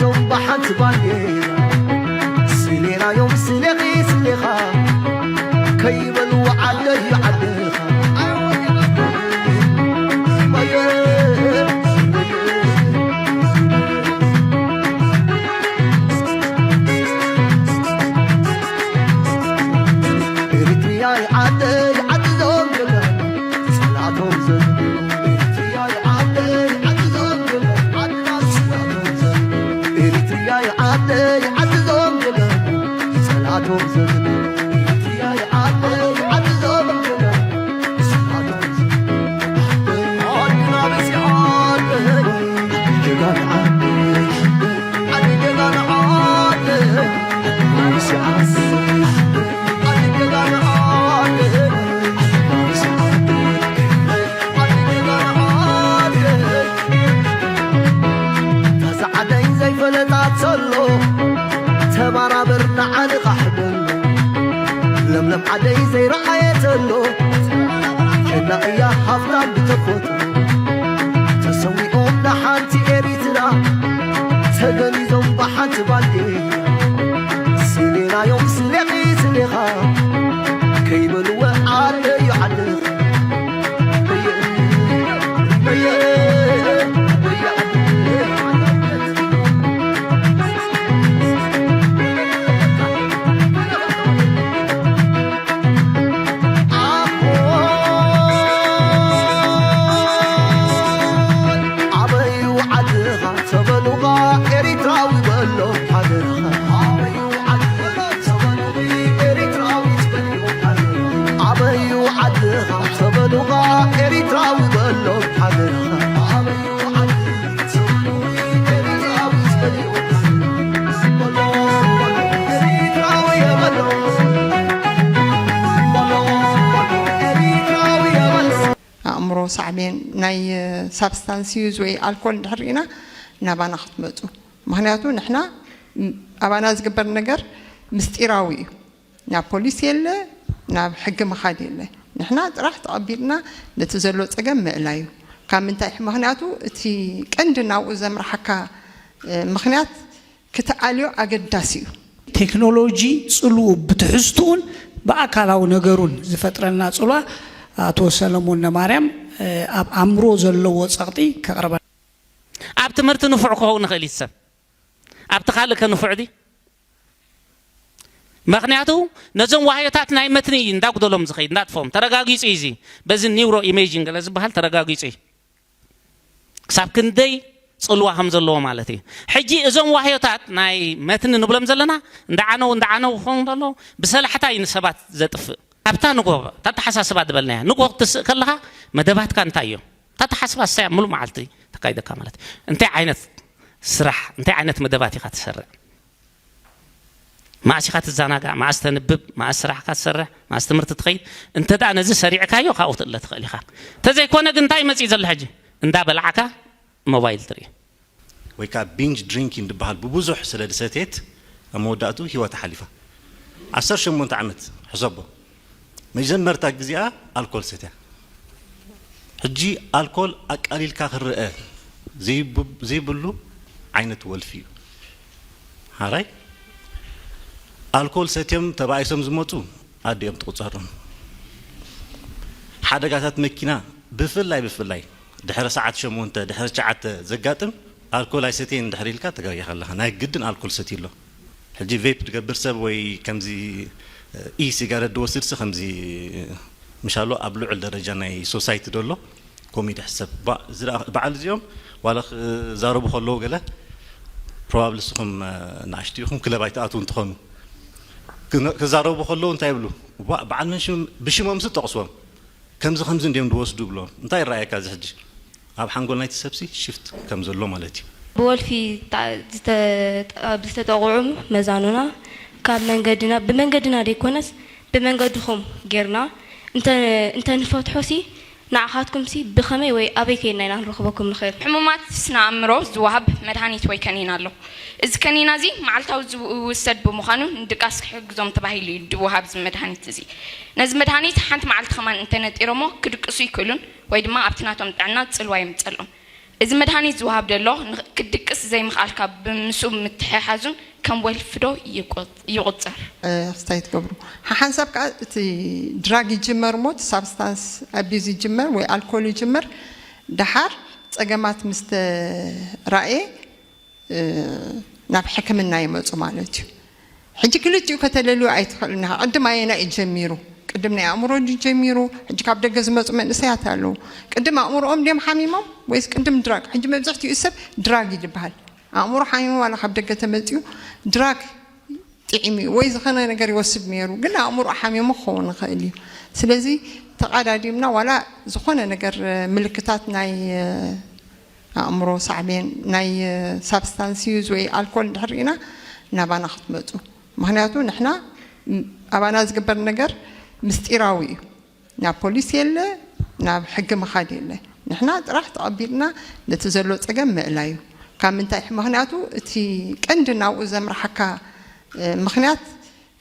ዮም ብሓንቲ ባንዴራ ስሌናዮም ስሌኺ ስሌኻ ከይበልዎ ዓደይ ዓድኻ። ኤሪትሪያይ ዓደይ ዓዲ ዞም ጀጋኑ ጸላቶም ዘዝብሉ። ኤሪትሪያይ ዓደይ ዓዲ ዞም ጀጋኑ ዓድና ጸላቶም ዘዝብሉ። ኤሪትሪያይ ዓደይ ዓዲ ዞም ጀጋኑ ጸላቶም ዘዝብሉ። ኤሪትሪያይ ዓደይ ዓዲ ዞም ጀጋኑ ጸላቶም ዘዝብሉ። ዓድና በዚሓ ዓደይ ጀጋኑ ዓደይ ዛዓደይ ዘይፈለጣ ተሎ ተባራበር ንዓንቓሕ በሎ። ለምለም ዓደይ ዘይረኣየ ተሎ ጀና እያ ሃፍታም ብተፈጥሮ። ተሰዊኦም ንሓንቲ ኤሪትራ ተገኒዞም ብሓንቲ ባንዴራ። ስሌናዮም ስሌኺ ስሌኻ ከይበልወ ዓደዩ ዓደኻ። ኣበዩ ዓድኻ ተበሉኻ ኤሪትራዊ በሎ ሓደርኻ። ኣበዩ ዓድኻ ተበሉኺ ኤሪትራዊ ትበልዮ ሓደርኻ። ኣበዩ ዓድኻ ተበሉኻ ኤሪትራዊ በሎ ሓደርኻ። ኣበዩ ዓድኻ ተበሉኺ ኤሪትራዊ ትበልዮ ሓደርኻ። በሎ፣ በሎ፣ ኤሪትራዊ በሎ። በሎ፣ በሎ፣ ኤሪትራዊ በሎ። ኣእምሮ ሳዕቤን ናይ ሳብስታንስ ዩዝ ወይ ኣልኮል እንድሕር ርኢና ናባና ክትመፁ። ምክንያቱ ንሕና ኣባና ዝግበር ነገር ምስጢራዊ እዩ። ናብ ፖሊስ የለ፣ ናብ ሕጊ ምኻድ የለ። ንሕና ጥራሕ ተቐቢልና ነቲ ዘሎ ፀገም ምእላይ እዩ። ካብ ምንታይ? ምክንያቱ እቲ ቀንዲ ናብኡ ዘምርሓካ ምክንያት ክትኣልዮ ኣገዳሲ እዩ። ቴክኖሎጂ ጽልኡ ብትሕዝትኡን ብኣካላዊ ነገሩን ዝፈጥረልና ጽልዋ ኣቶ ሰለሞን ነማርያም ኣብ ኣምሮ ዘለዎ ጸቕጢ ከቕርበልና። ኣብ ትምህርቲ ንፉዕ ክኸውን ይኽእል እዩ ሰብ ኣብቲ ካልእ ከ ንፉዕ ድዩ? ምኽንያቱ ነዞም ዋህዮታት ናይ መትኒ እዩ እንዳጉደሎም ዝኸይድ እንዳጥፍኦም ተረጋጊጹ እዩ እዚ በዚ ኒውሮ ኢሜጂንግ ገለ ዝበሃል ተረጋጊጹ እዩ። ክሳብ ክንደይ ጽልዋ ከም ዘለዎ ማለት እዩ። ሕጂ እዞም ዋህዮታት ናይ መትኒ ንብሎም ዘለና እንዳዓነው እንዳዓነው ክኸውን ከሎ ብሰላሕታ እዩ ንሰባት ዘጥፍእ። ኣብታ ንግሆ እታ ኣተሓሳስባ ዝበልናያ ንግሆ ክትስእ ከለኻ መደባትካ እንታይ እዮም? እታ ኣተሓስባ እሳያ ሙሉእ መዓልቲ ተካይደካ ማለት እዩ። እንታይ ዓይነት ስራሕ እንታይ ዓይነት መደባት ኢኻ ትሰርዕ? መኣስ ኢኻ ትዘናጋዕ? መኣስ ተንብብ? መኣስ ስራሕካ ትሰርሕ? መኣስ ትምህርቲ ትኸይድ? እንተ ደኣ ነዚ ሰሪዕካዮ ካብኡ ክትእለ ትኽእል ኢኻ። እንተዘይኮነ ግን እንታይ መፂኡ ዘሎ ሕጂ? እንዳበላዕካ ሞባይል ትርኢ። ወይ ከዓ ቢንጅ ድሪንኪንግ ዝበሃል ብብዙሕ ስለ ዝሰትየት ኣብ መወዳእትኡ ህይወታ ሓሊፋ። ዓሰርተ ሸሞንተ ዓመት ሕሰቦ። መጀመርታ ግዜኣ ኣልኮል ሰትያ። ሕጂ ኣልኮል ኣቃሊልካ ክረአ ዘይብሉ ዓይነት ወልፊ እዩ። ሓራይ ኣልኮል ሰትዮም ተባኢሶም ዝመፁ ኣዲኦም ትቑፀሮም። ሓደጋታት መኪና ብፍላይ ብፍላይ ድሕሪ ሰዓት ሸሞንተ ድሕሪ ትሽዓተ ዘጋጥም ኣልኮል ኣይሰትየን እንድሕር ኢልካ ትጋግየካ ኣለኻ። ናይ ግድን ኣልኮል ሰትዩ ኣሎ። ሕጂ ቬፕ ዝገብር ሰብ ወይ ከምዚ ኢ ሲጋረት ዝወስድ ሲ ከምዚ ምሻሎ ኣብ ልዑል ደረጃ ናይ ሶሳይቲ ደሎ ኮሚዲ ሕሰብ በዓል እዚኦም ዋላ ክዛረቡ ከለዉ ገለ ፕሮባብሊ ንስኹም ንኣሽቱ ኢኹም ክለብ ኣይትኣትዉ እንትኾኑ ክዛረቡ ከለዉ እንታይ ይብሉ በዓል መን ሽም ብሽሞም ሲ ጠቕስዎም ከምዚ ከምዚ እንዲዮም ዝወስዱ ብሎም እንታይ ይረኣየካ እዚ ሕጂ ኣብ ሓንጎል ናይቲ ሰብሲ ሽፍት ከም ዘሎ ማለት እዩ። ብወልፊ ዝተጠቕዑ መዛኑና ካብ መንገድና ብመንገድና ዘይኮነስ ብመንገድኹም ጌርና እንተንፈትሖሲ ንዓኻትኩምሲ ብኸመይ ወይ ኣበይ ከይድና ኢና ክንረኽበኩም ንኽእል? ሕሙማት ስነ ኣእምሮ ዝወሃብ መድሃኒት ወይ ከኒና ኣሎ። እዚ ከኒና እዚ መዓልታዊ ዝውሰድ ብምዃኑ ንድቃስ ክሕግዞም ተባሂሉ እዩ ዝወሃብ እዚ መድሃኒት እዚ። ነዚ መድሃኒት ሓንቲ መዓልቲ ከማን እንተነጢሮሞ ክድቅሱ ይክእሉን ወይ ድማ ኣብቲ ናቶም ጥዕና ፅልዋ የምፀሎም። እዚ መድሃኒት ዝወሃብ ዘሎ ን- ክትድቅስ ዘይምኽኣልካ ብምስኡ ምትሕሓዙን ከም ወልፊ ዶ ይቆ- ይቑጸር? ክስታይ ትገብሩ ሓሓንሳብ ከዓ እቲ ድራግ ይጅመር እሞ እቲ ሳብስታንስ ኣቢዝ ይጅመር ወይ ኣልኮል ይጅመር ደሓር ፀገማት ምስ ተራእየ ናብ ሕክምና ይመፁ ማለት እዩ። ሕጂ ክልቲኡ ከተለልዩ ኣይትኽእልን ኢኻ። ቅድም ኣየና እዩ ጀሚሩ? ቅድም ናይ ኣእምሮ ድዩ ጀሚሩ? ሕጂ ካብ ደገ ዝመፁ መንእሰያት ኣለዉ። ቅድም ኣእምሮኦም ድዮም ሓሚሞም ወይስ ቅድም ድራግ? ሕጂ መብዛሕትኡ ሰብ ድራግ እዩ ዝበሃል። ኣእምሮ ሓሚሙ ዋላ ካብ ደገ ተመፅኡ ድራግ ጥዒሙ እዩ ወይ ዝኾነ ነገር ይወስድ ነይሩ፣ ግን ኣእምሮ ሓሚሙ ክኸውን ይኽእል እዩ። ስለዚ ተቓዳዲምና ዋላ ዝኾነ ነገር ምልክታት ናይ ኣእምሮ ሳዕቤን ናይ ሳብስታንስ ዩዝ ወይ ኣልኮል እንድሕር ርኢና ናባና ክትመፁ። ምክንያቱ ንሕና ኣባና ዝግበር ነገር ምስጢራዊ እዩ። ናብ ፖሊስ የለ፣ ናብ ሕጊ ምኻድ የለ። ንሕና ጥራሕ ተቐቢልና ነቲ ዘሎ ፀገም ምእላይ እዩ። ካብ ምንታይ? ምክንያቱ እቲ ቀንዲ ናብኡ ዘምርሓካ ምክንያት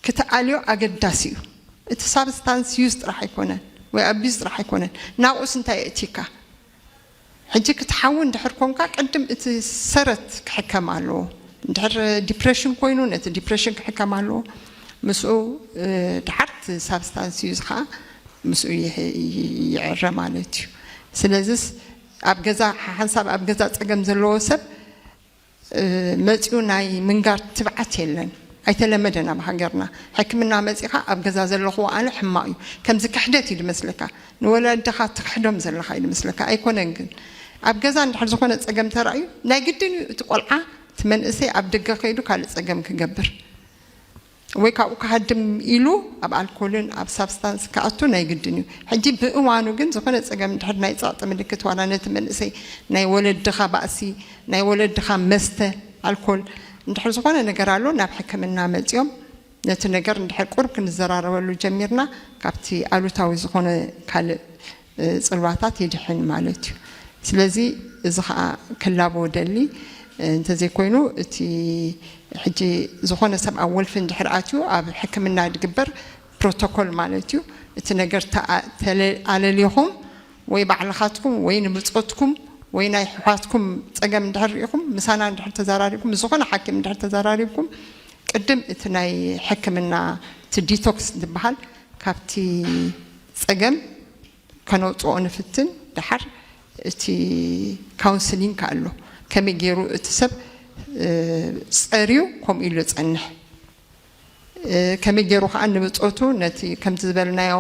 ክትኣልዮ ኣገዳሲ እዩ። እቲ ሳብስታንስ ዩዝ ጥራሕ ኣይኮነን ወይ ኣቢዝ ጥራሕ ኣይኮነን። ናብኡስ እንታይ የእቲካ? ሕጂ ክትሓዊ እንድሕር ኮንካ ቅድም እቲ ሰረት ክሕከም ኣለዎ። እንድሕር ዲፕሬሽን ኮይኑ ነቲ ዲፕሬሽን ክሕከም ኣለዎ። ምስኡ ድሓር እቲ ሳብስታንስ ዩዝ ከዓ ምስኡ ይዕረ ማለት እዩ። ስለዚስ ኣብ ገዛ ሓንሳብ ኣብ ገዛ ፀገም ዘለዎ ሰብ መፂኡ ናይ ምንጋር ትብዓት የለን። ኣይተለመደን ኣብ ሃገርና። ሕክምና መፂኻ ኣብ ገዛ ዘለኹዎ ኣነ ሕማቕ እዩ። ከምዚ ክሕደት እዩ ዝመስለካ። ንወለድኻ ትክሕዶም ዘለኻ እዩ ዝመስለካ። ኣይኮነን ግን ኣብ ገዛ እንድሕር ዝኾነ ፀገም ተራእዩ ናይ ግድን እዩ እቲ ቆልዓ እቲ መንእሰይ ኣብ ደገ ከይዱ ካልእ ፀገም ክገብር ወይ ካብኡ ክሃድም ኢሉ ኣብ ኣልኮልን ኣብ ሳብስታንስ ክኣቱ ናይ ግድን እዩ። ሕጂ ብእዋኑ ግን ዝኾነ ፀገም እንድሕር ናይ ፀቕጢ ምልክት ዋላ ነቲ መንእሰይ ናይ ወለድኻ ባእሲ ናይ ወለድኻ መስተ ኣልኮል እንድሕር ዝኾነ ነገር ኣሎ ናብ ሕክምና መፂኦም ነቲ ነገር እንድሕር ቁርብ ክንዘራረበሉ ጀሚርና ካብቲ ኣሉታዊ ዝኾነ ካልእ ፅልዋታት ይድሕን ማለት እዩ። ስለዚ እዚ ከዓ ክላቦ ደሊ እንተዘይኮይኑ እቲ ሕጂ ዝኾነ ሰብ ኣብ ወልፊ እንድሕር ኣትዩ ኣብ ሕክምና ዝግበር ፕሮቶኮል ማለት እዩ። እቲ ነገር ኣለሊኹም ወይ ባዕልኻትኩም ወይ ንብፆትኩም ወይ ናይ ሕዋትኩም ፀገም እንድሕር ርኢኹም ምሳና እንድሕር ተዘራሪብኩም ምስ ዝኾነ ሓኪም እንድሕር ተዘራሪብኩም ቅድም እቲ ናይ ሕክምና እቲ ዲቶክስ ዝበሃል ካብቲ ፀገም ከነውፅኦ ንፍትን። ደሓር እቲ ካውንስሊንግ ኣሎ ከመይ ገይሩ እቲ ሰብ ፀርዩ ከምኡ ኢሉ ፀንሕ ከመይ ገይሩ ከዓ ንብፆቱ ነቲ ከምቲ ዝበልናዮ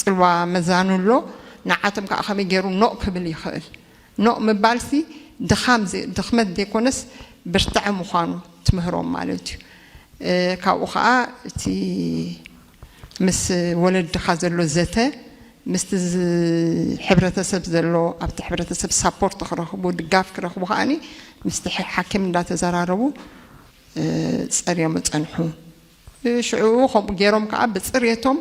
ፅልዋ መዛኑ ኣሎ ንዓቶም ከዓ ከመይ ገይሩ ኖቕ ክብል ይኽእል ኖቕ ምባልሲ ድኻም ድኽመት ዘይኮነስ ብርትዐ ምዃኑ ትምህሮም ማለት እዩ። ካብኡ ከዓ እቲ ምስ ወለድኻ ዘሎ ዘተ ምስቲ ሕብረተሰብ ዘሎ ኣብቲ ሕብረተሰብ ሳፖርት ክረኽቡ ድጋፍ ክረኽቡ ከዓኒ ምስቲ ሓኪም እንዳተዘራረቡ ፀርዮም ጸንሑ። ሽዑ ከምኡ ገይሮም ከዓ ብፅርየቶም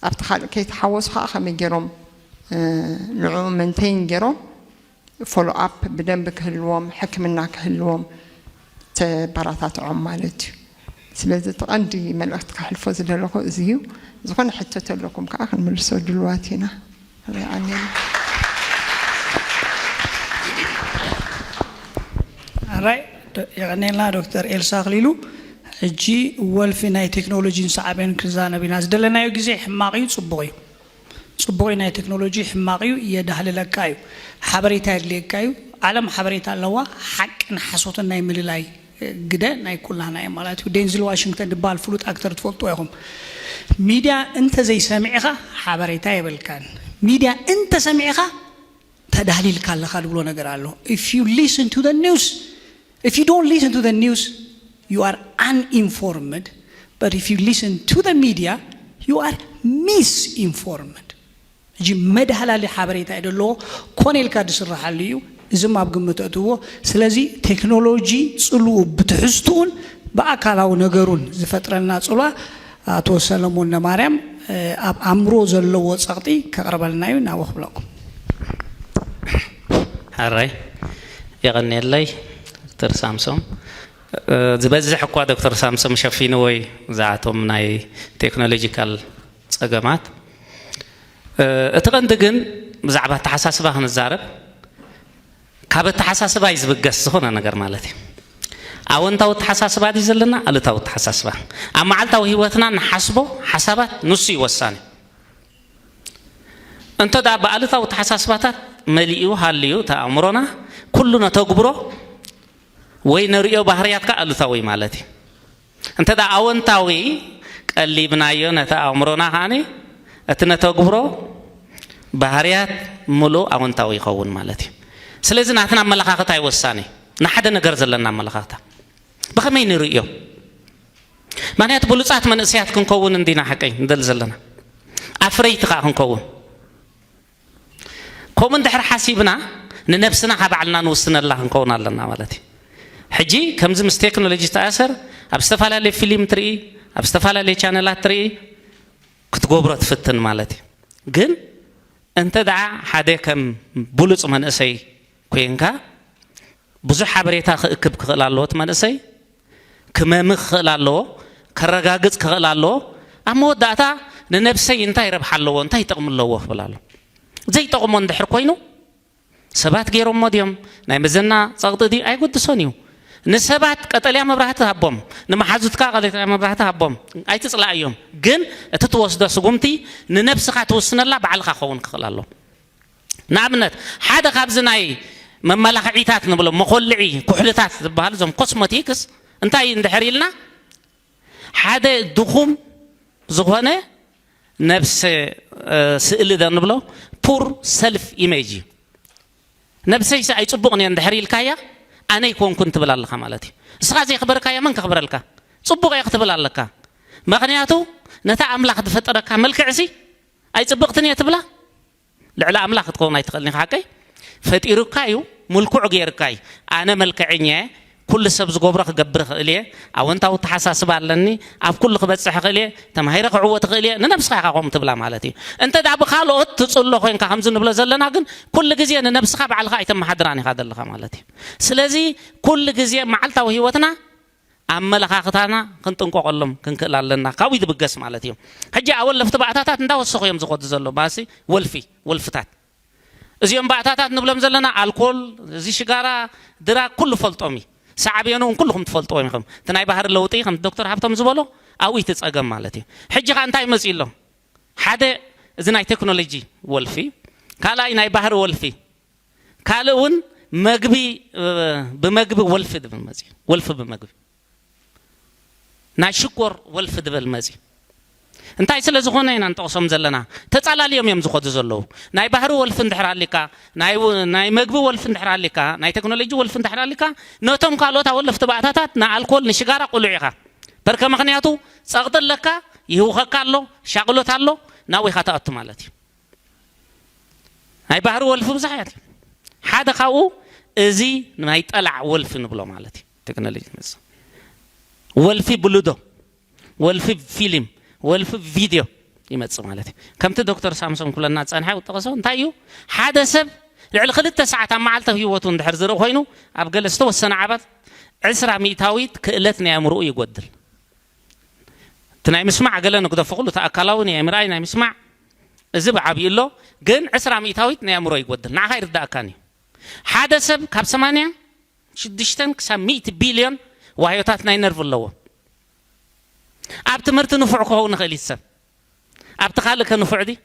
ኣብቲ ካልእ ከይተሓወሱ ከዓ ከመይ ገይሮም ንዕኡ መንተይን ገይሮም ፎሎ ኣፕ ብደንቢ ክህልዎም ሕክምና ክህልዎም ተበራታትዖም ማለት እዩ። ስለዚ እቲ ቀንዲ መልእክቲ ከሕልፎ ዝደለኹ እዚ እዩ። ዝኾነ ሕቶ ተለኩም ከዓ ክንምልሶ ድልዋት ኢና። ሪዓኒ ራይ የቀኔልና ዶክተር ኤልሳ ኣክሊሉ። ሕጂ ወልፊ ናይ ቴክኖሎጂን ሳዕቤን ክዛነብ ኢና። ዝደለናዮ ግዜ ሕማቕ እዩ፣ ፅቡቕ እዩ። ፅቡቕ እዩ፣ ናይ ቴክኖሎጂ ሕማቕ እዩ፣ የዳህልለካ እዩ። ሓበሬታ የድልየካ እዩ። ዓለም ሓበሬታ ኣለዋ። ሓቅን ሓሶትን ናይ ምልላይ ግደ ናይ ኩላና እዩ ማለት እዩ። ዴንዝል ዋሽንግተን ዝበሃል ፍሉጥ ኣክተር ትፈልጥዎ ኢኹም። ሚድያ እንተዘይሰሚዕኻ ሓበሬታ የብልካን። ሚድያ እንተሰሚዕኻ ተዳህሊልካ ኣለኻ ዝብሎ ነገር ኣሎ። If you listen to the news, if you don't listen to the news, you are uninformed, but if you listen to the media, you are misinformed. ሕጂ መድሃላሊ ሓበሬታ እዩ ዘለዎ። ኮነ ኢልካ ዝስርሓሉ እዩ። እዚ ኣብ ግምት እትዎ። ስለዚ ቴክኖሎጂ ፅልኡ ብትሕዝትኡን ብኣካላዊ ነገሩን ዝፈጥረልና ፅልዋ ኣቶ ሰለሞን ነማርያም ኣብ ኣእምሮ ዘለዎ ፀቕጢ ከቕርበልና እዩ። ናብኡ ክብለኩም። ሕራይ የቐንየለይ ዶክተር ሳምሶም። ዝበዝሕ እኳ ዶክተር ሳምሶም ሸፊንዎ እዩ ብዛዕባቶም ናይ ቴክኖሎጂካል ፀገማት። እቲ ቀንዲ ግን ብዛዕባ ኣተሓሳስባ ክንዛረብ ካብ ኣተሓሳስባ እዩ ዝብገስ ዝኾነ ነገር ማለት እዩ። ኣወንታዊ ኣተሓሳስባ ድዩ ዘለና? ኣሉታዊ ኣተሓሳስባ። ኣብ መዓልታዊ ህይወትና ንሓስቦ ሓሳባት ንሱ እዩ ወሳኒ። እንተ ደኣ ብኣሉታዊ ኣተሓሳስባታት መሊኡ ሃልዩ እቲ ኣእምሮና፣ ኩሉ ነተግብሮ ወይ ነርእዮ ባህርያት ከኣ ኣሉታዊ ማለት እዩ። እንተ ደኣ ኣወንታዊ ቀሊብናዮ ነቲ ኣእምሮና ከኣኒ፣ እቲ ነተግብሮ ባህርያት ምሉእ ኣወንታዊ ይኸውን ማለት እዩ። ስለዚ ናትና ኣመለኻኽታ እዩ ወሳኒ። ንሓደ ነገር ዘለና ኣመለኻኽታ ብኸመይ ንርእዮ? ምኽንያቱ ብሉጻት መንእሰያት ክንከውን እንዲና ሓቀይ ንደሊ ዘለና፣ ኣፍረይቲ ከኣ ክንከውን። ከምኡ እንድሕር ሓሲብና፣ ንነብስና ካብ ባዕልና ንውስነላ ክንከውን ኣለና ማለት እዩ። ሕጂ ከምዚ ምስ ቴክኖሎጂ ዝተኣሰር፣ ኣብ ዝተፈላለየ ፊልም ትርኢ፣ ኣብ ዝተፈላለየ ቻነላት ትርኢ፣ ክትገብሮ ትፍትን ማለት እዩ። ግን እንተ ደኣ ሓደ ከም ብሉጽ መንእሰይ ኮይንካ፣ ብዙሕ ሓበሬታ ክእክብ ክኽእል ኣለዎ እቲ መንእሰይ፣ ክመምህ ክኽእል ኣለዎ፣ ከረጋግጽ ክኽእል ኣለዎ። ኣብ መወዳእታ ንነብሰይ እንታይ ረብሓ ኣለዎ፣ እንታይ ጥቕሚ ኣለዎ ክብል ኣሎ። ዘይጠቕሞ እንድሕር ኮይኑ፣ ሰባት ገይሮሞ ድዮም፣ ናይ መዘና ጸቕጢ ድዩ፣ ኣይጎድሶን እዩ። ንሰባት ቀጠልያ መብራህቲ ሃቦም፣ ንመሓዙትካ ቀጠልያ መብራህቲ ሃቦም፣ ኣይትጽላእዮም። ግን እቲ ትወስዶ ስጉምቲ ንነብስኻ ትውስነላ ባዕልኻ ክኸውን ክኽእል ኣሎ። ንኣብነት፣ ሓደ ካብዚ ናይ መመላኽዒታት ንብሎ፣ መኾልዒ ኩሕልታት ዝበሃል፣ እዞም ኮስሞቲክስ እንታይ እዩ እንድሕር ኢልና፣ ሓደ ድኹም ዝኾነ ነብሰ ስእሊ ዶ ንብሎ፣ ፑር ሰልፍ ኢሜጅ እዩ። ነብሰይሲ ኣይጽቡቕን እየ እንድሕር ኢልካያ፣ ኣነ ኣይኮንኩን ትብል ኣለኻ ማለት እዩ። ንስኻ ዘየኽበርካያ መን ከኽብረልካ? ጽቡቕ እየ ክትብል ኣለካ። ምኽንያቱ ነታ ኣምላኽ ዝፈጠረካ መልክዕሲ ኣይጽብቕትን እየ ትብላ? ልዕሊ ኣምላኽ ክትከውን ኣይትኽእልን ኢኻ። ሓቀይ? ፈጢሩካ እዩ፣ ምልኩዕ ገይርካ እዩ። ኣነ መልክዐኛ እየ፣ ኩሉ ሰብ ዝገብሮ ክገብር እኽእል እየ፣ ኣወንታዊ ኣተሓሳስባ ኣለኒ፣ ኣብ ኩሉ ክበጽሕ እኽእል እየ፣ ተማሂረ ክዕወት እኽእል እየ፣ ንነብስኻ ኢኻ ከምኡ ትብላ ማለት እዩ። እንተ ደኣ ብኻልኦት ትጽሎ ኮይንካ፣ ከምዚ ንብሎ ዘለና ግን፣ ኩሉ ግዜ ንነብስኻ ባዕልኻ ኣይተመሓድራን ኢኻ ዘለኻ ማለት እዩ። ስለዚ ኩሉ ግዜ መዓልታዊ ህይወትና ኣመለኻኽታና ክንጥንቀቐሎም ክንክእል ኣለና። ካብኡ ዝብገስ ማለት እዩ። ሕጂ ኣወለፍቲ ባእታታት እንዳወሰኹ እዮም ዝኸዱ ዘሎ። ባሲ ወልፊ፣ ወልፍታት። እዚኦም ባእታታት ንብሎም ዘለና ኣልኮል፣ እዚ ሽጋራ፣ ድራግ ኩሉ ፈልጦም እዩ። ሳዕቤኑ እውን ኩልኹም ትፈልጥዎም ኢኹም። እቲ ናይ ባህሪ ለውጢ ከም ዶክተር ሃብቶም ዝበሎ ኣብኡ እቲ ጸገም ማለት እዩ። ሕጂ ኸኣ እንታይ መጺኡ ኣሎ? ሓደ እዚ ናይ ቴክኖሎጂ ወልፊ፣ ካልኣይ ናይ ባህሪ ወልፊ፣ ካልእ እውን መግቢ፣ እ፣ ብመግቢ ወልፊ ዝብል መጺኡ። ወልፊ ብመግቢ። ናይ ሽኮር ወልፊ ዝብል መጺኡ። እንታይ ስለ ዝኾነ ኢና ንጠቕሶም ዘለና? ተጻላልዮም እዮም ዝኸዱ ዘለዉ። ናይ ባህሪ ወልፊ እንድሕር ኣሊካ፣ ናይ ው-፣ ናይ መግቢ ወልፊ እንድሕር ኣሊካ፣ ናይ ቴክኖሎጂ ወልፊ እንድሕር ኣሊካ፣ ነቶም ካልኦት ኣወለፍቲ ባእታታት ንኣልኮል፣ ንሽጋራ ቅሉዕ ኢኻ። በርከ ምኽንያቱ ጸቕጢ ኣለካ፣ ይህውኸካ ኣሎ፣ ሻቕሎት ኣሎ፣ ናብኡ ኢኻ ትኣቱ ማለት እዩ። ናይ ባህሪ ወልፊ ብዙሕ እያ። ሓደ ካብኡ እዚ ናይ ጠላዕ ወልፊ ንብሎ ማለት እዩ። ቴክኖሎጂ ትመጽእ። ወልፊ ብሉዶ፣ ወልፊ ፊልም፣ ወልፊ ቪድዮ ይመጽእ ማለት እዩ። ከምቲ ዶክተር ሳምሶን ኩለና ጸንሐ ጠቐሶ እንታይ እዩ? ሓደ ሰብ ልዕሊ ክልተ ሰዓት ኣብ መዓልታዊ ህይወቱ እንድሕር ዝርኢ ኮይኑ፣ ኣብ ገለ ዝተወሰነ ዓባት ዕስራ ሚእታዊት ክእለት ናይ ኣእምሮኡ ይጎድል። እቲ ናይ ምስማዕ ገለ ንግደፎ፣ ኩሉ እቲ ኣካላዊ ናይ ምርኣይ ናይ ምስማዕ እዚ ብዓብዩ ኣሎ፣ ግን ዕስራ ሚእታዊት ናይ ኣእምሮ ይጎድል። ንዓኻ ይርዳእካን እዩ። ሓደ ሰብ ካብ ሰማንያ ሽዱሽተ ክሳብ ሚእቲ ቢልዮን ዋህዮታት ናይ ነርቭ ኣለዎ። ኣብ ትምህርቲ ንፉዕ ክኸውን ይኽእል እዩ ሰብ፣ ኣብቲ ካልእ ከ ንፉዕ ድዩ?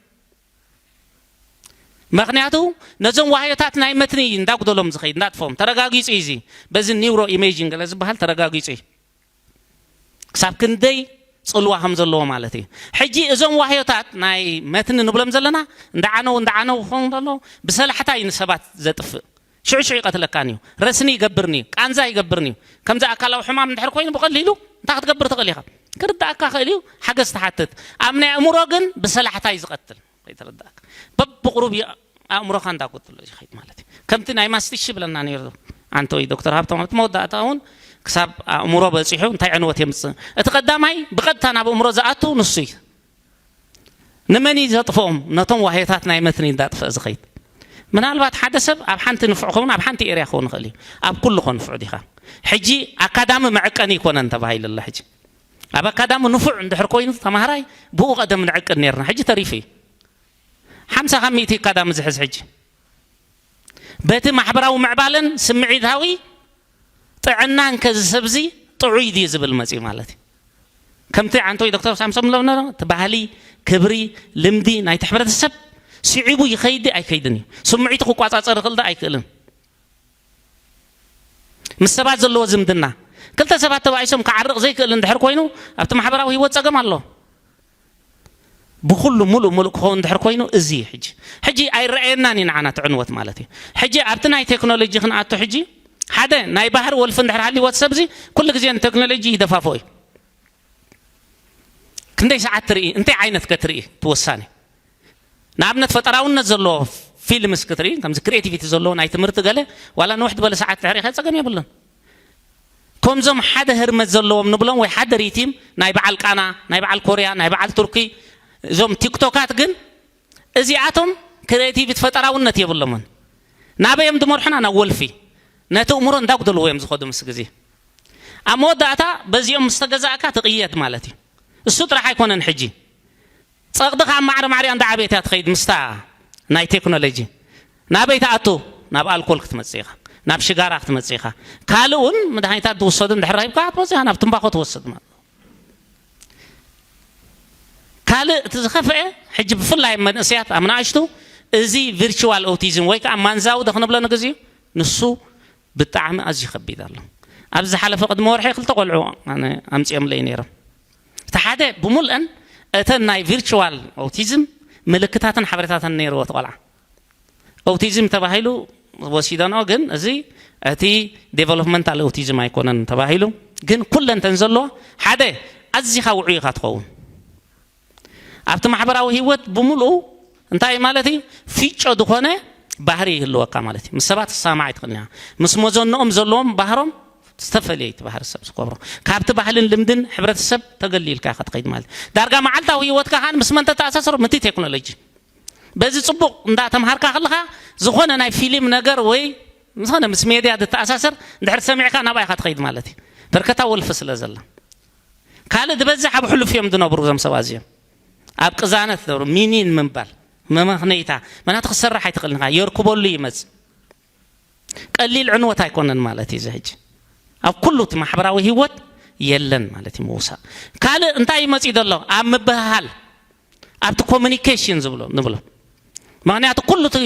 ምኽንያቱ ነዞም ዋህዮታት ናይ መትኒ እንዳጉደሎም ዝኸይድ፣ እንዳጥፎም፣ ተረጋጊጹ እዩ። እዚ በዚ ኒውሮ ኢሜጂንግ ገለ ዝበሃል ተረጋጊጹ እዩ። ክሳብ ክንደይ ጽልዋ ከም ዘለዎ ማለት እዩ። ሕጂ እዞም ዋህዮታት ናይ መትኒ ንብሎም ዘለና እንዳዓነው እንዳዓነው ክኸውን ከሎ ብሰላሕታ እዩ ንሰባት ዘጥፍእ። ሽዑ ሽዑ ይቐትለካን እዩ። ረስኒ ይገብርን እዩ። ቃንዛ ይገብርን እዩ። ከምዚ ኣካላዊ ሕማም እንድሕር ኮይኑ ብቐሊሉ እንታይ ክትገብር ትኽእል ኢኻ? ክርዳእካ ክእል እዩ፣ ሓገዝ ትሓትት። ኣብ ናይ ኣእምሮ ግን ብሰላሕታ እዩ ዝቐትል። ከይተረዳእካ። በብቕሩብ እዩ ኣእምሮኻ እንዳጎደሎ እዩ ዝኸይድ ማለት እዩ። ከምቲ ናይ ማስቲሽ ይብለና ነይሩ ኣንተ ወይ ዶክተር ሃብቶም፣ ኣብቲ መወዳእታ እውን ክሳብ ኣእምሮ በጺሑ እንታይ ዕንወት የምጽእ? እቲ ቀዳማይ ብቐጥታ ናብ ኣእምሮ ዝኣቱ ንሱ እዩ። ንመን እዩ ዘጥፍኦም? ነቶም ዋህዮታት ናይ መትኒ እንዳጥፍአ ዝኸይድ። ምናልባት ሓደ ሰብ ኣብ ሓንቲ ንፉዕ ክኸውን፣ ኣብ ሓንቲ ኤርያ ክኸውን ይኽእል እዩ። ኣብ ኩሉ ኮ ንፉዕ ዲኻ? ሕጂ ኣካዳሚ መዐቀኒ ኣይኮነን ተባሂሉ ኣሎ። ሕጂ ኣብ ኣካዳሚ ንፉዕ እንድሕር ኮይኑ ተማሃራይ ብኡ ቀደም ንዕቅን ነርና። ሕጂ ተሪፉ እዩ። ሓምሳ ካብ ሚእቲ ኣካዳሚ ዝሕዝ ሕጂ። በቲ ማሕበራዊ ምዕባለን ስምዒታዊ ጥዕናን ከዚ ሰብዚ ጥዑይ ድዩ ዝብል መፅዩ ማለት እዩ። ከምቲ ዓንቶይ ዶክተር ሳምሶም ዝብሎ እቲ ባህሊ፣ ክብሪ፣ ልምዲ ናይቲ ሕብረተሰብ ስዒቡ ይኸይድ ኣይከይድን እዩ። ስምዒቱ ክቋፃፀር ይኽእል ዶ ኣይክእልን። ምስ ሰባት ዘለዎ ዝምድና፣ ክልተ ሰባት ተባኢሶም ክዓርቕ ዘይክእል እንድሕር ኮይኑ ኣብቲ ማሕበራዊ ህይወት ፀገም ኣሎ። ብኩሉ ሙሉእ ሙሉእ ክኸውን እንድሕር ኮይኑ እዚ እዩ ሕጂ። ሕጂ ኣይረኣየናን እዩ ንዓና እቲ ዕንወት ማለት እዩ። ሕጂ ኣብቲ ናይ ቴክኖሎጂ ክንኣቱ ሕጂ ሓደ ናይ ባህሪ ወልፊ እንድሕር ሃልይዎ እቲ ሰብዚ ኩሉ ግዜ ንቴክኖሎጂ ይደፋፍኦ እዩ። ክንደይ ሰዓት ትርኢ፣ እንታይ ዓይነት ከትርኢ እቲ ወሳኒ። ንኣብነት ፈጠራውነት ዘለዎ ፊልምስ ክትርኢ፣ ከምዚ ክሪኤቲቪቲ ዘለዎ ናይ ትምህርቲ ገለ ዋላ ንውሕ ዝበለ ሰዓት ድሕር ኢኻ ፀገም የብሉን። ከምዞም ሓደ ህርመት ዘለዎም ንብሎም ወይ ሓደ ሪቲም ናይ በዓል ቃና፣ ናይ በዓል ኮርያ፣ ናይ በዓል ቱርኪ፣ እዞም ቲክቶካት ግን እዚኣቶም ክሬቲቪቲ ፈጠራውነት የብሎምን። ናበዮም ድመርሑና ናብ ወልፊ፣ ነቲ እምሮ እንዳጉደልዎ እዮም ዝኸዱ ምስ ግዜ። ኣብ መወዳእታ በዚኦም ምስ ተገዛእካ ትቕየድ ማለት እዩ። እሱ ጥራሕ ኣይኮነን ሕጂ ጸቕጥኻ ኣብ ማዕረ ማዕሪያ እንዳዓበየት እያ ትኸይድ ምስታ ናይ ቴክኖሎጂ። ናበይ ትኣቱ? ናብ ኣልኮል ክትመጽእ ኢኻ፣ ናብ ሽጋራ ክትመጽእ ኢኻ። ካልእ እውን መድሃኒታት ትውሰዱ እንድሕር ረኺብካ ክትመጽእ ኢኻ፣ ናብ ትምባኾ ትወስድ ማለት። ካልእ እቲ ዝኸፍአ ሕጂ ብፍላይ መንእሰያት ኣብ ንኣሽቱ እዚ ቪርቹዋል ኦቲዝም ወይ ከዓ ማንዛዊ ዶ ክንብሎ ንግዜኡ ንሱ ብጣዕሚ ኣዝዩ ከቢድ ኣሎ። ኣብ ዝሓለፈ ቅድሚ ወርሒ ክልተ ቆልዑ ኣነ ኣምጺኦምለይ ነይሮም። እቲ ሓደ ብሙልአን እተን ናይ ቪርቹዋል ኦቲዝም ምልክታትን ሓበሬታትን ነይርዎ እቲ ቆልዓ። ኦቲዝም ተባሂሉ ወሲደንኦ፣ ግን እዚ እቲ ዴቨሎፕመንታል ኦቲዝም ኣይኮነን ተባሂሉ። ግን ኩለን ተን ዘለዎ ሓደ ኣዚኻ ውዑይ ኢኻ ትኸውን። ኣብቲ ማሕበራዊ ህይወት ብምልኡ እንታይ ማለት እዩ? ፊጮ ዝኾነ ባህሪ ይህልወካ ማለት እዩ። ምስ ሰባት ክሰማማዕ ኣይትኽእልን ኢኻ። ምስ መዘንኦም ዘለዎም ባህሮም ዝተፈለየ እቲ ባህሪ ሰብ ዝከብሮ። ካብቲ ባህልን ልምድን ሕብረተሰብ ተገሊልካ ኢኻ ትኸይድ ማለት እዩ። ዳርጋ መዓልታዊ ህይወትካ ኸኣ ምስ መን ተተኣሳስሮ? ምቲ ቴክኖሎጂ። በዚ ጽቡቕ እንዳተምሃርካ ከለኻ ዝኾነ ናይ ፊልም ነገር ወይ ዝኾነ ምስ ሜድያ ዝተኣሳሰር እንድሕር ሰሚዕካ ናብኣ ኢኻ ትኸይድ ማለት እዩ። በርከታ ወልፊ ስለ ዘላ። ካልእ ዝበዝሕ ኣብ ሕሉፍ እዮም ዝነብሩ እዞም ሰባት እዚኦም። ኣብ ቅዛነት ዝነብሩ፣ ሚኒን ምንባል፣ መመኽነይታ፣ ምኽንያቱ ክሰርሕ ኣይትኽእልን ኢኻ፣ የርክበሉ ይመጽእ። ቀሊል ዕንወት ኣይኮነን ማለት እዩ። እዚ ሕጂ ኣብ ኩሉ እቲ ማሕበራዊ ህይወት የለን ማለት እዩ ምውሳእ። ካልእ እንታይ እዩ መጺኡ ዘሎ? ኣብ ምብህሃል፣ ኣብቲ ኮሚኒኬሽን ዝብሎ፣ ንብሎ። ምኽንያቱ ኩሉ እቲ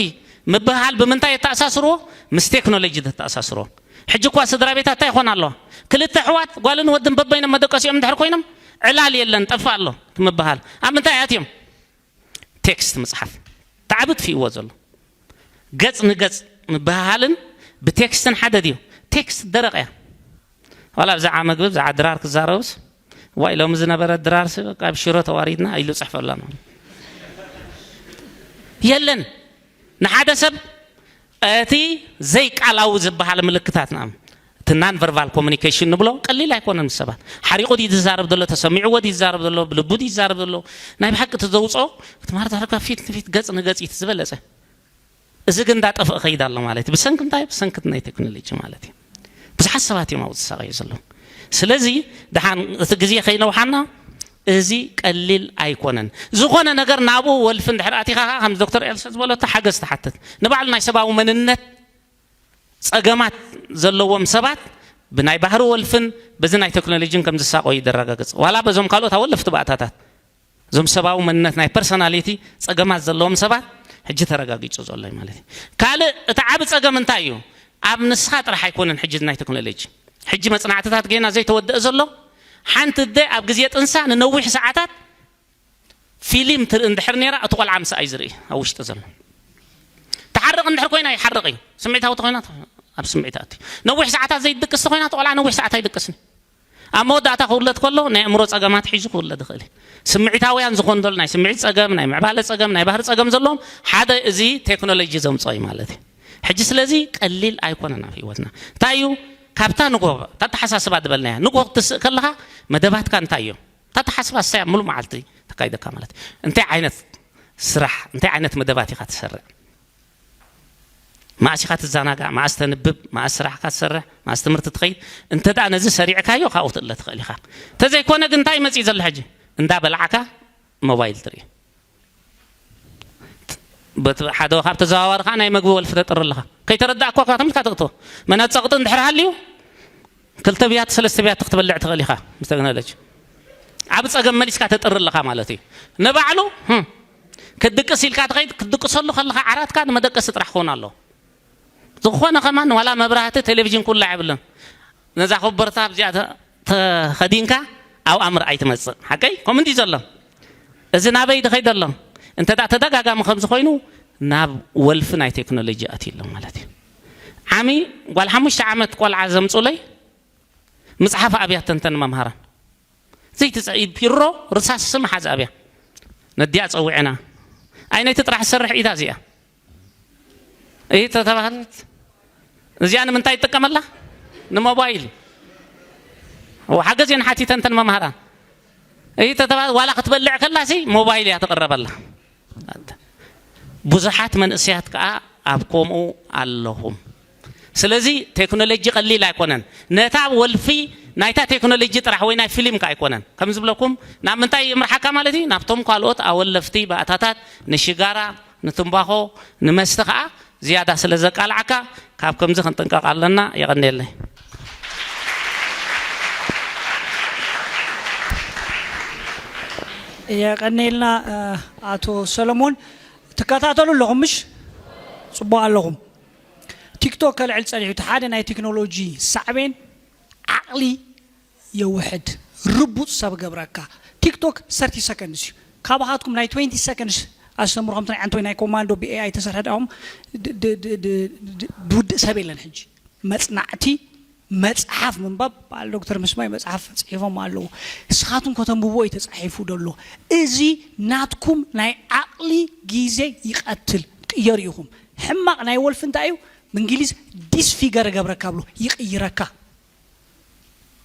ምብህሃል ብምንታይ የተኣሳስርዎ? ምስ ቴክኖሎጂ ተተኣሳስርዎ። ሕጂ እኳ ስድራ ቤታት እንታይ ይኾና ኣለዋ? ክልተ ኣሕዋት ጓልን ወድን በበይኖም መደቀሲኦም እንድሕር ኮይኖም ዕላል የለን፣ ጠፋእ ኣሎ እቲ ምብህሃል። ኣብ ምንታይ ኣትዮም? ቴክስት ምጽሓፍ። እቲ ዓቢ ኣጥፊእዎ ዘሎ። ገጽ ንገጽ ምብህሃልን ብቴክስትን ሓደ ድዩ? ቴክስት ደረቕ እያ። ዋላ ብዛዕባ መግቢ፣ ብዛዕባ ድራር ክዛረቡስ፣ ዋይ ሎሚ ዝነበረ ድራርሲ በቃ ኣብ ሽሮ ተዋሪድና ኢሉ ጽሕፈላ ነው። የለን። ንሓደ ሰብ እቲ ዘይቃላዊ ዝበሃል ምልክታት ንኣም-፣ እቲ ናን ቨርባል ኮሚኒኬሽን ንብሎ ቀሊል ኣይኮነን ምስ ሰባት። ሓሪቑ ድዩ ዝዛረብ ዘሎ? ተሰሚዕዎ ድዩ ዝዛረብ ዘሎ? ብልቡ ድዩ ዝዛረብ ዘሎ? ናይ ብሓቂ እቲ ዘውጽኦ፣ እቲ ማለት ዳርጋ ፊት ንፊት ገጽ ንገጽ እዩ እቲ ዝበለጸ። እዚ ግን እንዳጠፍአ ይኸይድ ኣሎ ማለት እዩ። ብሰንኪ እንታይ? ብሰንኪ ናይ ቴክኖሎጂ ማለት እዩ። ብዙሓት ሰባት እዮም ኣብኡ ዝሳቐዩ ዘለዉ። ስለዚ ደሓን እቲ ግዜ ከይነውሓና እዚ ቀሊል ኣይኮነን። ዝኾነ ነገር ናብኡ ወልፊ እንድሕር ኣቲኻ ኸዓ፣ ከም ዶክተር ኤልሳ ዝበለቶ ሓገዝ ትሓትት። ንባዕሉ ናይ ሰብኣዊ መንነት ጸገማት ዘለዎም ሰባት ብናይ ባህሪ ወልፍን በዚ ናይ ቴክኖሎጂን ከም ዝሳቐዩ ይደረጋገጽ። ዋላ በዞም ካልኦት ኣወለፍቲ ባእታታት እዞም ሰብኣዊ መንነት ናይ ፐርሶናሊቲ ጸገማት ዘለዎም ሰባት ሕጂ ተረጋጊጹ ዘሎ እዩ ማለት እዩ። ካልእ እቲ ዓቢ ጸገም እንታይ እዩ? ኣብ ንስኻ ጥራሕ ኣይኮነን ሕጂ ናይ ቴክኖሎጂ። ሕጂ መጽናዕትታት ጌና ዘይተወደአ ዘሎ፣ ሓንቲ ኣደ ኣብ ግዜ ጥንሳ ንነዊሕ ሰዓታት ፊልም ትርኢ እንድሕር ነይራ፣ እቲ ቆልዓ ምስኣ እዩ ዝርኢ ኣብ ውሽጢ ዘሎ። ትሓርቕ እንድሕር ኮይና ይሓርቕ እዩ። ስምዒታዊ ተኾይና ኣብ ስምዒት ኣትዩ። ነዊሕ ሰዓታት ዘይትድቅስ ተኾይና፣ እቲ ቆልዓ ነዊሕ ሰዓት ኣይድቅስን እዩ። ኣብ መወዳእታ ክውለድ ከሎ ናይ ኣእምሮ ጸገማት ሒዙ ክውለድ ይኽእል እዩ። ስምዒታውያን ዝኾኑ ዘሎ ናይ ስምዒት ጸገም፣ ናይ ምዕባለ ጸገም፣ ናይ ባህሪ ጸገም ዘለዎም ሓደ እዚ ቴክኖሎጂ ዘምጽኦ እዩ ማለት እዩ። ሕጂ ስለዚ ቀሊል ኣይኮነን ኣብ ህይወትና። እንታይ እዩ? ካብታ ንግሆ፣ እታ ኣተሓሳስባ ዝበልናያ፣ ንግሆ ክትስእ ከለኻ መደባትካ እንታይ እዮም? እታ ኣተሓሳስባ እሳያ ሙሉእ መዓልቲ ተካይደካ ማለት እዩ። እንታይ ዓይነት ስራሕ፣ እንታይ ዓይነት መደባት ኢኻ ትሰርዕ? መኣስ ኢኻ ትዘናጋዕ? መኣስ ተንብብ? መኣስ ስራሕካ ትሰርሕ? መኣስ ትምህርቲ ትኸይድ? እንተ ደኣ ነዚ ሰሪዕካዮ ካብኡ ትእለ ትኽእል ኢኻ። እንተዘይኮነ ግን እንታይ መጺኡ ዘሎ ሕጂ? እንዳ በላዕካ ሞባይል ትርኢ። በቲ ሓደ ካብ ተዘዋዋሪ ኸዓ ናይ መግቢ ወልፊ ተጥሪ ኣለኻ። ከይተረዳእኳ እኳ ተምልካ ትእቶ። መና ጸቕጢ እንድሕር ሃልዩ፣ ክልተ ብያት፣ ሰለስተ ብያት ክትበልዕ ትኽእል ኢኻ ምስ ቴክኖሎጂ። ዓብ ጸገም መሊስካ ተጥሪ ኣለኻ ማለት እዩ። ንባዕሉ፣ ህም፣ ክትድቅስ ኢልካ ትኸይድ፣ ክትድቅሰሉ ከለኻ ዓራትካ ንመደቀሲ ጥራሕ ክኸውን ኣለዎ። ዝኾነ ከማን ዋላ መብራህቲ፣ ቴሌቪዥን ኩላ የብሉን። ነዛ ኮበርታ ኣብዚኣ ተ-፣ ተኸዲንካ ኣብኣ ምርኣይ ትመጽእ። ሓቀይ? ከምኡ እንድዩ ዘሎ። እዚ ናበይ ድኸይድ ኣሎ? እንተ ደኣ ተደጋጋሚ ከምዚ ኮይኑ ናብ ወልፊ ናይ ቴክኖሎጂ ኣትዩ ኣሎ ማለት እዩ። ዓሚ ጓል ሓሙሽተ ዓመት ቆልዓ ዘምጹለይ ምጽሓፍ ኣብያ ተንተን መምሃራን። ዘይትጸ-፣ ፒሮ ርሳስ ስም ሓዝ ኣብያ። ነዲኣ ጸዊዕና። ኣይ ነቲ ጥራሕ ዝሰርሕ ኢዳ እዚኣ። እይ ተተባህለት። እዚኣ ንምንታይ ይጥቀመላ? ንሞባይል። እዎ፣ ሓገዝ እየን ሓቲተን ተን መምሃራን። እይ ተተባህለት፣ ዋላ ክትበልዕ ከላሲ ሞባይል እያ ትቕረበላ። ብዙሓት መንእሰያት ከኣ ኣብ ከምኡ ኣለኹም። ስለዚ ቴክኖሎጂ ቀሊል ኣይኮነን። ነታ ወልፊ ናይታ ቴክኖሎጂ ጥራሕ ወይ ናይ ፊልም ከኣ ኣይኮነን። ከም ዝብለኩም ናብ ምንታይ ይምርሓካ ማለት እዩ? ናብቶም ካልኦት ኣወለፍቲ ባእታታት፣ ንሽጋራ፣ ንትምባኾ፣ ንመስተ ከኣ ዝያዳ ስለ ዘቃልዓካ ካብ ከምዚ ክንጥንቀቕ ኣለና። የቐንየለይ። የቐንየልና፣ እ፣ ኣቶ ሰለሞን። ትከታተሉ ኣለኹም ምሽ? ጽቡቕ ኣለኹም። ቲክቶክ ከልዕል ጸኒሑ፣ እቲ ሓደ ናይ ቴክኖሎጂ ሳዕቤን ዓቕሊ የውሕድ፣ ርቡጽ ሰብ ገብረካ። ቲክቶክ ሰርቲ ሰከንድስ እዩ። ካባኻትኩም ናይ ትዌንቲ ሰከንድስ ኣስተምሩ፣ ከምቲ ናይ ዓንቶይ ናይ ኮማንዶ ብኤኣይ ተሰርሐ ዳኦም ድ-፣ ድ-፣ ድ-፣ ድ-፣ ድ-፣ ድውድእ ሰብ የለን። ሕጂ መጽናዕቲ መጽሓፍ ምንባብ፣ በዓል ዶክተር ምስማይ መጽሓፍ ጽሒፎም ኣለዉ። ንስኻትኩም ከተንብብዎ እዩ ተጻሒፉ ደሎ። እዚ ናትኩም ናይ ዓቕሊ ግዜ ይቐትል። ቅየሩ ኢኹም። ሕማቕ ናይ ወልፊ እንታይ እዩ? ብእንግሊዝ ዲስፊገር ገብረካ ብሎ፣ ይቕይረካ።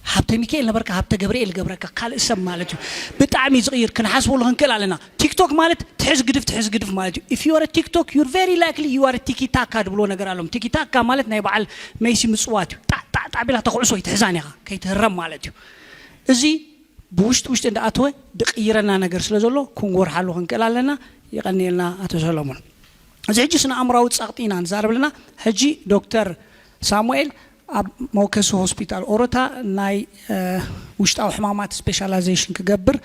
ሃብተ ሚካኤል ነበርካ፣ ሃብተ ገብርኤል ገብረካ፣ ካልእ ሰብ ማለት እዩ። ብጣዕሚ እዩ ዝቕይር፣ ክንሓስበሉ ክንክእል ኣለና። ቲክቶክ ማለት ትሕዝ ግድፍ፣ ትሕዝ ግድፍ ማለት እዩ። If you are a TikTok, you're very likely you are a ቲኪታካ ድብሎ ነገር ኣሎም። ቲኪታካ ማለት ናይ በዓል ሜሲ ምጽዋት እዩ። ጣዕ፣ ጣዕ፣ ጣዕ ቢላ ተኹዕሶ ይትሕዛን ኢኻ፣ ከይትህረም ማለት እዩ። እዚ ብውሽጢ ውሽጢ እንዳኣተወ ድቕይረና ነገር ስለ ዘሎ፣ ክንጎርሓሉ ክንክእል ኣለና። የቐንየልና ኣቶ ሰሎሞን። እዚ ሕጂ ስነ ኣእምራዊ ጸቕጢ ኢና ንዛረብ ኣለና። ሕጂ ዶክተር ሳሙኤል ኣብ መወከሲ ሆስፒታል ኦሮታ ናይ፣ እ፣ ውሽጣዊ ሕማማት ስፔሻላይዜሽን ክገብር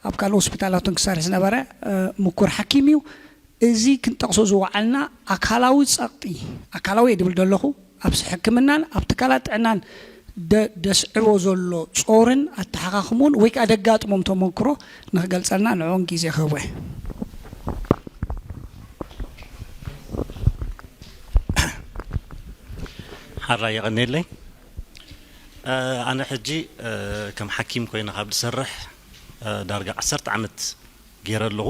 ኣብ ካልእ ሆስፒታላትን ክሰርሕ ዝነበረ፣ እ፣ ምኩር ሓኪም እዩ። እዚ ክንጠቕሶ ዝወዓልና ኣካላዊ ጸቕጢ፣ ኣካላዊ እየ ድብል ዘለኹ፣ ኣብ ሕክምናን ኣብ ትካላት ጥዕናን ደ-፣ ደስዕቦ ዘሎ ጾርን ኣተሓኻኽምኡን ወይ ከኣ ደጋጥሞም ተመክሮ ንኽገልጸልና ንዕኡን ግዜ ክህቦ እየ። ሓራይ የቐንየለይ። እ፣ ኣነ ሕጂ፣ እ፣ ከም ሓኪም ኮይነ ካብ ዝሰርሕ፣ እ፣ ዳርጋ ዓሰርተ ዓመት ገይረ ኣለኹ።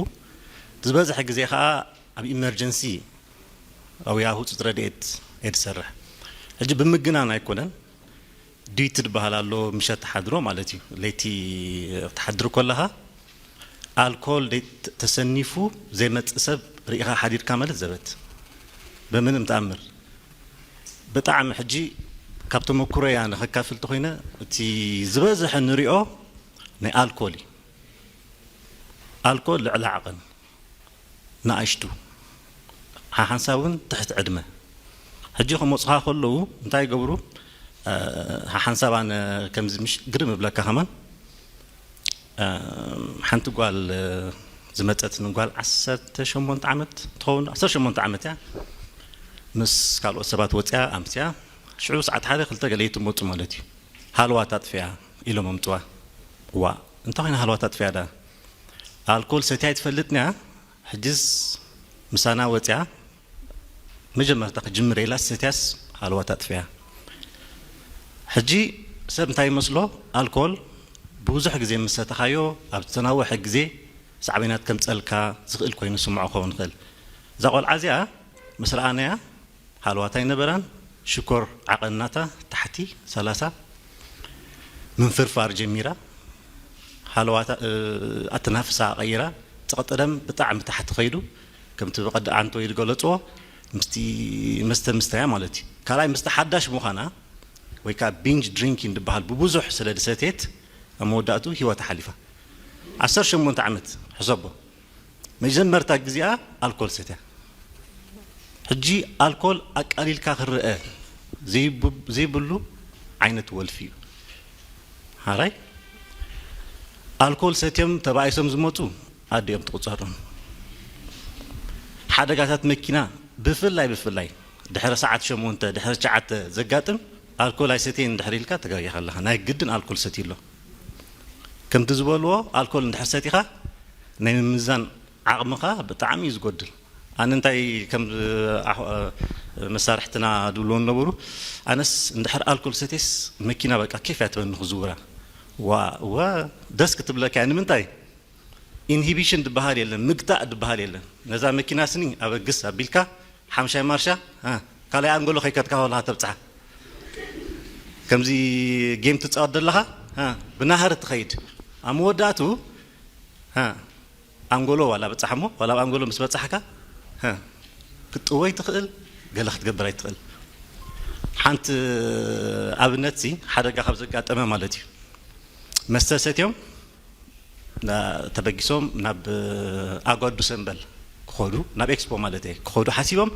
ዝበዝሐ ግዜ ኸኣ ኣብ ኢመርጀንሲ ወይ ኣብ ህጹጽ ረድኤት እየ ዝሰርሕ። ሕጂ ብምግናን ኣይኮነን፣ ዲዩቲ ዝበሃል ኣሎ፣ ምሸት ትሓድሮ ማለት እዩ። ለይቲ ትሓድር ከለኻ ኣልኮል ደይ-፣ ተ-፣ ተሰኒፉ ዘይመጽእ ሰብ ርኢኻ ሓዲርካ ማለት ዘበት። ብምንም ተኣምር። ብጣዕሚ ሕጂ ካብ ተመኩሮይ ኣነ ከካፍል ተኾይነ፣ እቲ ዝበዝሐ ንሪኦ ናይ ኣልኮል እዩ። ኣልኮል ልዕሊ ዓቐን፣ ንኣሽቱ፣ ሓሓንሳብ እውን ትሕቲ ዕድመ። ሕጂ ክመጹኻ ከለዉ እንታይ ይገብሩ? እ፣ ሓሓንሳብ ኣነ ከምዚ ምሽ ግርም እብለካ ከማን፣ እ፣ ሓንቲ ጓል፣ እ፣ ዝመጸትኒ ጓል ዓሰርተ ሸሞንተ ዓመት ትኸውን፣ ዓሰርተ ሸሞንተ ዓመት እያ። ምስ ካልኦት ሰባት ወጺኣ ኣምስያ፣ ሽዑ ሰዓት ሓደ ክልተ ገለ እዩ ትመጹ ማለት እዩ። ሃልዋ ታጥፍያ ኢሎም ኣምጽዋ። እዋ፣ እንታይ ኮይና ሃልዋ ታጥፍያ ደኣ? ኣልኮል ሰትያ ኣይትፈልጥን እያ። ሕጅስ ምሳና ወጽያ መጀመርታ ክጅምር ኢላ ሰትያስ ሃልዋ ታጥፍያ። ሕጂ ሰብ እንታይ ይመስሎ? ኣልኮል ብዙሕ ግዜ ምስ ሰተኻዮ ኣብ ዝተናወሐ ግዜ ሳዕቤናት ከምጸልካ ዝኽእል ኮይኑ ስምዖ ክኸውን ይኽእል። እዛ ቆልዓ እዚኣ ምስ ረኣናያ ሃልዋታ ኣይነበራን። ሽኮር ዓቐን ናታ ታሕቲ ሰላሳ፣ ምንፍርፋር ጀሚራ። ሃለዋታ፣ እ፣ ኣተናፍሳ ቀይራ። ጸቕጢ ደም ብጣዕሚ ታሕቲ ከይዱ፣ ከምቲ ብቐዲ ኣንቶይ ዝገለጽዎ፣ ምስቲ መስተ ምስተያ ማለት እዩ። ካልኣይ፣ ምስቲ ሓዳሽ ምዃና፣ ወይ ከኣ ቢንጅ ድሪንኪንግ ዝበሃል፣ ብብዙሕ ስለ ዝሰትየት፣ ኣብ መወዳእቱ ህይወታ ሓሊፋ። ዓሰርተ ሸሞንተ ዓመት ሕሰቦ። መጀመርታ ግዜኣ ኣልኮል ሰትያ። ሕጂ ኣልኮል ኣቃሊልካ ክረአ ዘይብሉ ዓይነት ወልፊ እዩ። ሓራይ ኣልኮል ሰትዮም ተባኢሶም ዝመፁ ኣዲኦም ትቑፀሮም። ሓደጋታት መኪና ብፍላይ ብፍላይ ድሕሪ ሰዓት ሸሞንተ ድሕሪ ትሽዓተ ዘጋጥም ኣልኮል ኣይሰትየን እንድሕር ኢልካ ተጋጊኻ ኣለኻ። ናይ ግድን ኣልኮል ሰትዩ ኣሎ። ከምቲ ዝበልዎ ኣልኮል እንድሕር ሰቲኻ ናይ ምምዛን ዓቕምኻ ብጣዕሚ እዩ ዝጎድል። ኣነ እንታይ ከም መሳርሕትና ድብልዎ ነበሩ፣ ኣነስ እንድሕር ኣልኮል ሰቴስ መኪና በቃ ኬፍ እያ ትበኒ ክዝውራ። ዋ እወ ደስ ክትብለካ እያ። ንምንታይ? ኢንሂቢሽን ዝበሃል የለን፣ ምግታእ ዝበሃል የለን። ነዛ መኪና ስኒ ኣበግስ ኣቢልካ ሓምሻይ ማርሻ ካልኣይ ኣንጎሎ ከይከድካ ከለኻ ተብፅሓ። ከምዚ ጌም ትፃወት ዘለኻ ብናህሪ ትኸይድ ኣብ መወዳእቱ ኣንጎሎ ዋላ በፃሕ እሞ ዋላ ኣብ ኣንጎሎ ምስ በፃሕካ ክትጥወይ ትኽእል፣ ገለ ክትገብር ኣይትኽእል። ሓንቲ ኣብነት ሲ ሓደጋ ካብ ዘጋጠመ ማለት እዩ። መስተ ሰትዮም ተበጊሶም ናብ ኣጓዱ ሰንበል ክኸዱ፣ ናብ ኤክስፖ ማለት እየ፣ ክኸዱ ሓሲቦም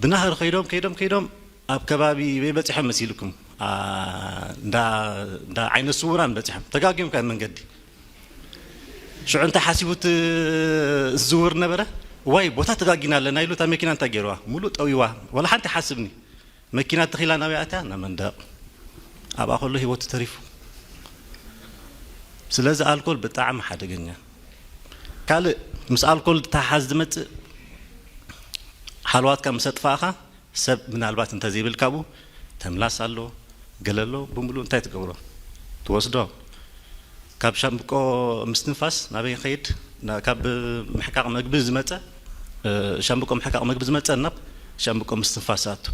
ብናህሪ ከይዶም ከይዶም ከይዶም ኣብ ከባቢ በይ በፂሖም መሲልኩም እንዳ ዓይነ ስውራን በፂሖም ተጋጊዮም ካብ መንገዲ ሽዑ እንታይ ሓሲቡ እቲ ዝዝውር ነበረ? ዋይ ቦታ ተጋጊና ኣለና ኢሉ እታ መኪና እንታይ ገይርዋ? ሙሉእ ጠዊዋ። ዋላ ሓንቲ ሓስብኒ። መኪና ተኺላ ናበይ ኣትያ? ናብ መንደቕ። ኣብኣ ከሎ ህይወቱ ተሪፉ። ስለዚ ኣልኮል ብጣዕሚ ሓደገኛ። ካልእ ምስ ኣልኮል ተሓዝ ዝመጽእ ሓልዋትካ ምስ ኣጥፋእኻ ሰብ ምናልባት እንተዘይብል ካብኡ ተምላስ ኣሎ ገለ ኣሎ ብምሉእ እንታይ ትገብሮ ትወስዶ ካብ ሻምብቆ ምስትንፋስ ናበይ ኸይድ ካብ ምሕቃቕ መግቢ ዝመፀ ሻምብቆ ምሕቃቕ መግቢ ዝመፀ ናብ ሻምብቆ ምስትንፋስ ኣቱ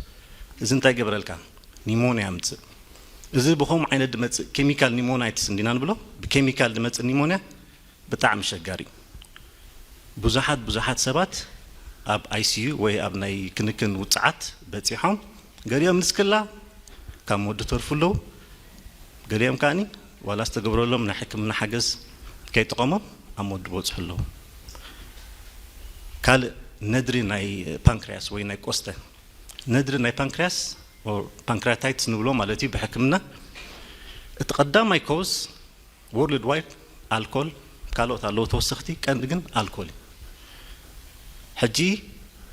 እዚ እንታይ ገብረልካ ኒሞንያ ምፅእ እዚ ብኸምኡ ዓይነት ድመፅእ ኬሚካል ኒሞናይትስ እንዲና ንብሎ ብኬሚካል ድመፅእ ኒሞንያ ብጣዕሚ ሸጋሪ እዩ። ብዙሓት ብዙሓት ሰባት ኣብ ኣይሲዩ ወይ ኣብ ናይ ክንክን ውፅዓት በፂሖም ገሊኦም ንስክላ ካብ ሞት ዝተርፉ ኣለዉ። ገሊኦም ከኣኒ ዋላ ዝተገብረሎም ናይ ሕክምና ሓገዝ ከይጠቐሞም ኣብ ሞት ዝበፅሑ ኣለዉ። ካልእ ነድሪ ናይ ፓንክርያስ ወይ ናይ ቆስተ ነድሪ ናይ ፓንክርያስ ፓንክሪያታይትስ ንብሎ ማለት እዩ ብሕክምና እቲ ቀዳማይ ኮዝ ወርልድ ዋይድ ኣልኮል ካልኦት ኣለዉ ተወሰኽቲ ቀንዲ ግን ኣልኮል እዩ ሕጂ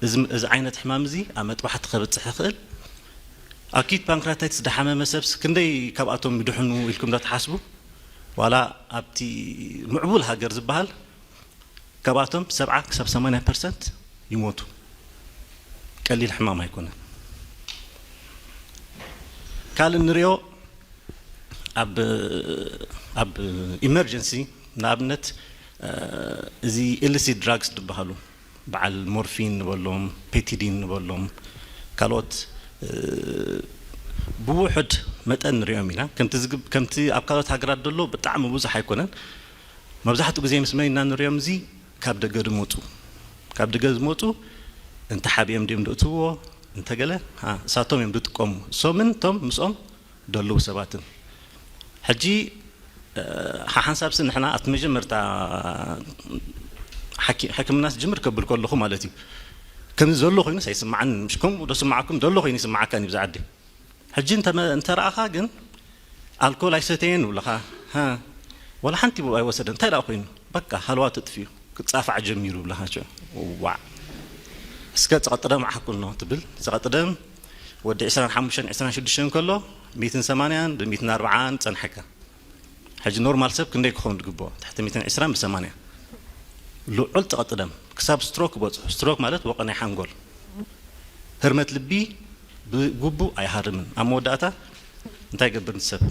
እዚ ዓይነት ሕማም እዚ ኣብ መጥባሕቲ ከብፅሕ ይኽእል ኣኪት ፓንክራታይትስ ዝሓመመ ሰብስ ክንደይ ካብኣቶም ይድሕኑ ኢልኩም ዶ ትሓስቡ ዋላ ኣብቲ ምዕቡል ሃገር ዝበሃል ካብኣቶም ሰብዓ ክሳብ ሰማንያ ፐርሰንት ይሞቱ ቀሊል ሕማም ኣይኮነን ካልእ ንሪኦ ኣብ ኣብ ኢመርጀንሲ ንኣብነት እዚ ኢሊሲት ድራግስ ዝበሃሉ በዓል ሞርፊን ንበሎም ፔቲዲን ንበሎም ካልኦት ብውሑድ መጠን ንሪኦም ኢና ከምቲ ኣብ ካልኦት ሃገራት ዘሎ ብጣዕሚ ብዙሕ ኣይኮነን መብዛሕትኡ ግዜ ምስ መን ኢና ንሪኦም እዚ ካብ ደገ ዝመፁ ካብ ደገ ዝመፁ እንተ ሓቢኦም ድዮም ድእትዎ እንተገለ እሳቶም እዮም ዝጥቀሙ እሶምን እቶም ምስኦም ደለዉ ሰባትን ሕጂ ሓሓንሳብሲ ንሕና ኣብቲ መጀመርታ ሕክምና ስጅምር ከብል ከለኹ ማለት እዩ ከምዚ ዘሎ ኮይኑስ ኣይስማዓን ምሽ ከምኡ ዶ ስማዓኩም ዘሎ ኮይኑ ይስማዓካ እዩ ብዛ ዓዲ ሕጂ እንተረኣኻ ግን ኣልኮል ኣይሰተየን ይብልኻ ወላ ሓንቲ ኣይወሰደን እንታይ ደኣ ኮይኑ በቃ ሃለዋ ተጥፍዩ ክጻፋዕ ጀሚሩ ይብልኻ ዋዕ እስከ ጸቐጥደም ዓኩኖ ትብል ጸቐጥደም ወዲ ዕስራን ሓሙሽተን ዕስራን ሽዱሽተን ከሎ ሚእትን ሰማንያን ብሚእትን ኣርብዓን ጸንሐካ ሕጂ ኖርማል ሰብ ክንደይ ክኸውን ዝግብኦ ትሕቲ ሚእትን ዕስራን ብሰማንያ ልዑል ጸቐጥደም ክሳብ ስትሮክ በጽሑ ስትሮክ ማለት ወቐ ናይ ሓንጎል ህርመት ልቢ ብጉቡእ ኣይሃርምን ኣብ መወዳእታ እንታይ ይገብር ንሰብ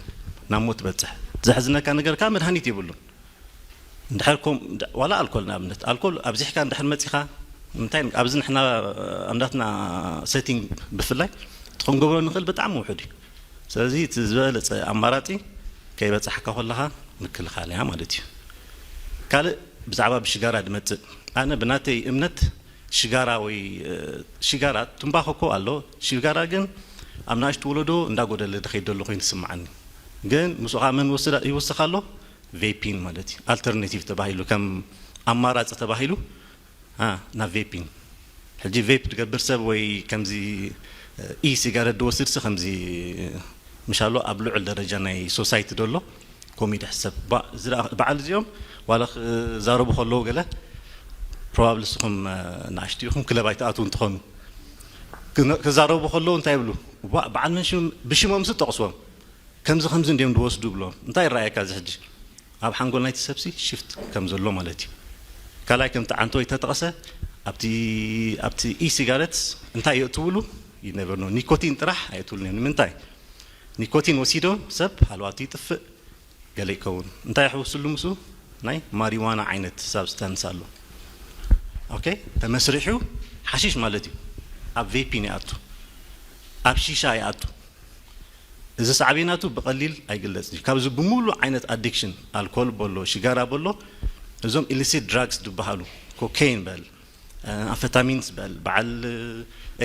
ናብ ሞት ትበጽሕ ዘሕዝነካ ነገር ከዓ መድሃኒት የብሉን እንድሕር ዋላ ኣልኮል ንኣብነት ኣልኮል ኣብዚሕካ እንድሕር መፂኻ እንታይ ኣብዚ ንሕና ኣምዳትና ሴቲንግ ብፍላይ እቲ ክንገብሮ ንኽእል ብጣዕሚ ውሑድ እዩ ስለዚ እቲ ዝበለፀ ኣማራፂ ከይበፃሕካ ከለኻ ምክልኻል እያ ማለት እዩ ካልእ ብዛዕባ ብሽጋራ ድመፅእ ኣነ ብናተይ እምነት ሽጋራ ወይ ሽጋራ ትንባኾ እኮ ኣሎ ሽጋራ ግን ኣብ ንኣሽቱ ወለዶ እንዳጎደለ ድኸይድ ዘሎ ኮይኑ ይስምዓኒ ግን ምስኡ ከዓ መን ይወስድ ይወስኽ ኣሎ ቬፒን ማለት እዩ ኣልተርኔቲቭ ተባሂሉ ከም ኣማራፂ ተባሂሉ ናብ ቬፒን ሕጂ ቬፕ ዝገብር ሰብ ወይ ከምዚ ኢ ሲጋረት ዝወስድ ሰብ ከምዚ ምሻሎ ኣብ ልዑል ደረጃ ናይ ሶሳይቲ ደሎ ኮሚዲ ሕሰብ በዓል እዚኦም ዋላ ክዛረቡ ከለዉ ገለ ፕሮባብሊ ንስኹም ንኣሽቱ ኢኹም ክለብ ኣይትኣትዉ እንትኾኑ ክዛረቡ ከለዉ እንታይ ይብሉ? በዓል መን ብሽሞም ስ ጠቕስዎም ከምዚ ከምዚ እንዲዮም ዝወስዱ ብሎም እንታይ ይረኣየካ እዚ ሕጂ ኣብ ሓንጎል ናይቲ ሰብሲ ሽፍት ከም ዘሎ ማለት እዩ። ካልኣይ ከምቲ ዓንቶ ይተጠቕሰ ኣብቲ ኣብቲ ኢ ሲጋረት እንታይ የእትውሉ ይነበርኖ ኒኮቲን ጥራሕ ኣየእትውሉን እዮም። ንምንታይ ኒኮቲን ወሲዶ ሰብ ሃለዋቱ ይጥፍእ ገለ ይከውን እንታይ ይሕውስሉ ምስኡ ናይ ማሪዋና ዓይነት ሳብስታንስ ኣሎ። ኦኬ ተመስሪሑ ሓሽሽ ማለት እዩ። ኣብ ቬፒን ይኣቱ ኣብ ሺሻ ይኣቱ እዚ ሳዕቤናቱ ብቐሊል ኣይግለጽን እዩ። ካብዚ ብምሉእ ዓይነት ኣዲክሽን ኣልኮል በሎ ሽጋራ በሎ እዞም ኢሊሲት ድራግስ ዝበሃሉ ኮኬይን በል ኣንፈታሚንስ በል በዓል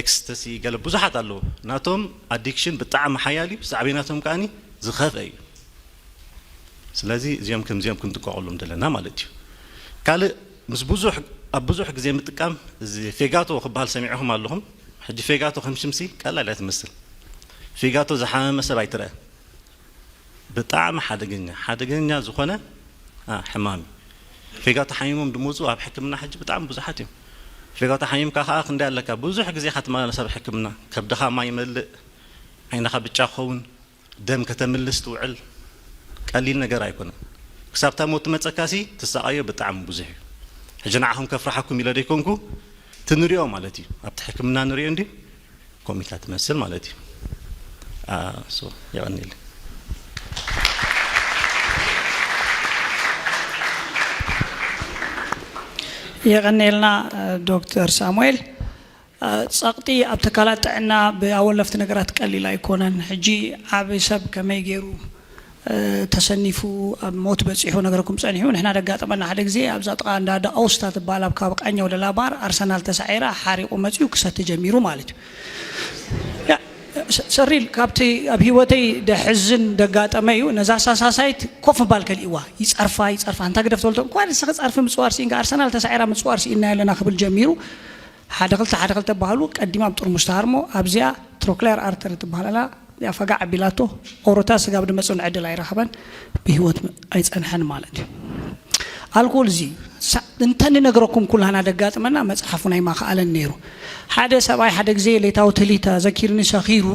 ኤክስተሲ ገለ ብዙሓት ኣለዉ። ናቶም ኣዲክሽን ብጣዕሚ ሓያል እዩ። ሳዕቤናቶም ከኣ ዝኸፍአ እዩ። ስለዚ እዚኦም ከምዚኦም ክንጥቀቐሎም ዘለና ማለት እዩ። ካልእ ምስ ብዙሕ ኣብ ብዙሕ ግዜ ምጥቃም እዚ ፌጋቶ ክበሃል ሰሚዕኹም ኣለኹም። ሕጂ ፌጋቶ ከም ሽምሲ ቀላል እያ ትመስል። ፌጋቶ ዝሓመመ ሰብ ኣይትረአ። ብጣዕሚ ሓደገኛ ሓደገኛ ዝኾነ ሕማም እዩ። ፌጋቶ ሓሚሞም ዝመፁ ኣብ ሕክምና ሕጂ ብጣዕሚ ብዙሓት እዮም። ፌጋቶ ሓሚምካ ከዓ ክንደይ ኣለካ ብዙሕ ግዜ ኢኻ ትመላለስ ኣብ ሕክምና። ከብድኻ ማይ ይመልእ፣ ዓይንኻ ብጫ ክኸውን፣ ደም ከተምልስ ትውዕል ቀሊል ነገር ኣይኮነን። ክሳብታ ሞት ትመፀካሲ ትሳቐዮ ብጣዕሚ ብዙሕ እዩ። ሕጂ ንዓኹም ከፍርሓኩም ኢለ ዘይኮንኩ ትንሪኦ ማለት እዩ። ኣብቲ ሕክምና ንሪኦ እንዲ ኮሚካ ትመስል ማለት እዩ። የቐኒል የቐኒልና ዶክተር ሳሙኤል። ጸቕጢ ኣብ ትካላት ጥዕና ብኣወለፍቲ ነገራት ቀሊል ኣይኮነን። ሕጂ ዓቢ ሰብ ከመይ ገይሩ ተሰኒፉ ኣብ ሞት በጺሑ ነገረኩም ጸኒሑ። ንሕና ደጋጠመና ሓደ ግዜ ኣብዛ ጥቓ እንዳ ዳኦስታ ትበሃል ኣብ ከባቢ ቃኘው ደላ ባር ኣርሰናል ተሳዒራ ሓሪቑ መጺኡ ክሰቲ ጀሚሩ ማለት እዩ። ሰሪል ካብቲ ኣብ ህይወተይ ደሕዝን ደጋጠመ እዩ። ነዛ ሳሳሳይት ኮፍ ምባል ከሊእዋ ይጸርፋ ይጸርፋ እንታ ግደፍ ተወልቶ እንኳን ንስኺ ጸርፊ ምጽዋር ሲኢንካ ኣርሰናል ተሳዒራ ምጽዋር ሲኢና ኣለና ክብል ጀሚሩ። ሓደ ክልተ ሓደ ክልተ በሃሉ ቀዲማ ኣብ ጥርሙስ ተሃርሞ ኣብዚኣ ትሮክለር ኣርተሪ ትበሃል ኣላ እዚኣ ፈጋዕ ኣቢላቶ ኦሮታ ስጋብ ድመፅን ዕድል ኣይረኸበን ብህይወት ኣይፀንሐን ማለት እዩ። ኣልኮል እዚ እንተንነግረኩም ኩላና ደጋጥመና መፅሓፉ ናይ ማኸኣለን ነይሩ። ሓደ ሰብኣይ ሓደ ግዜ ሌታዊ ትሊታ ዘኪርኒ ሰኺሩ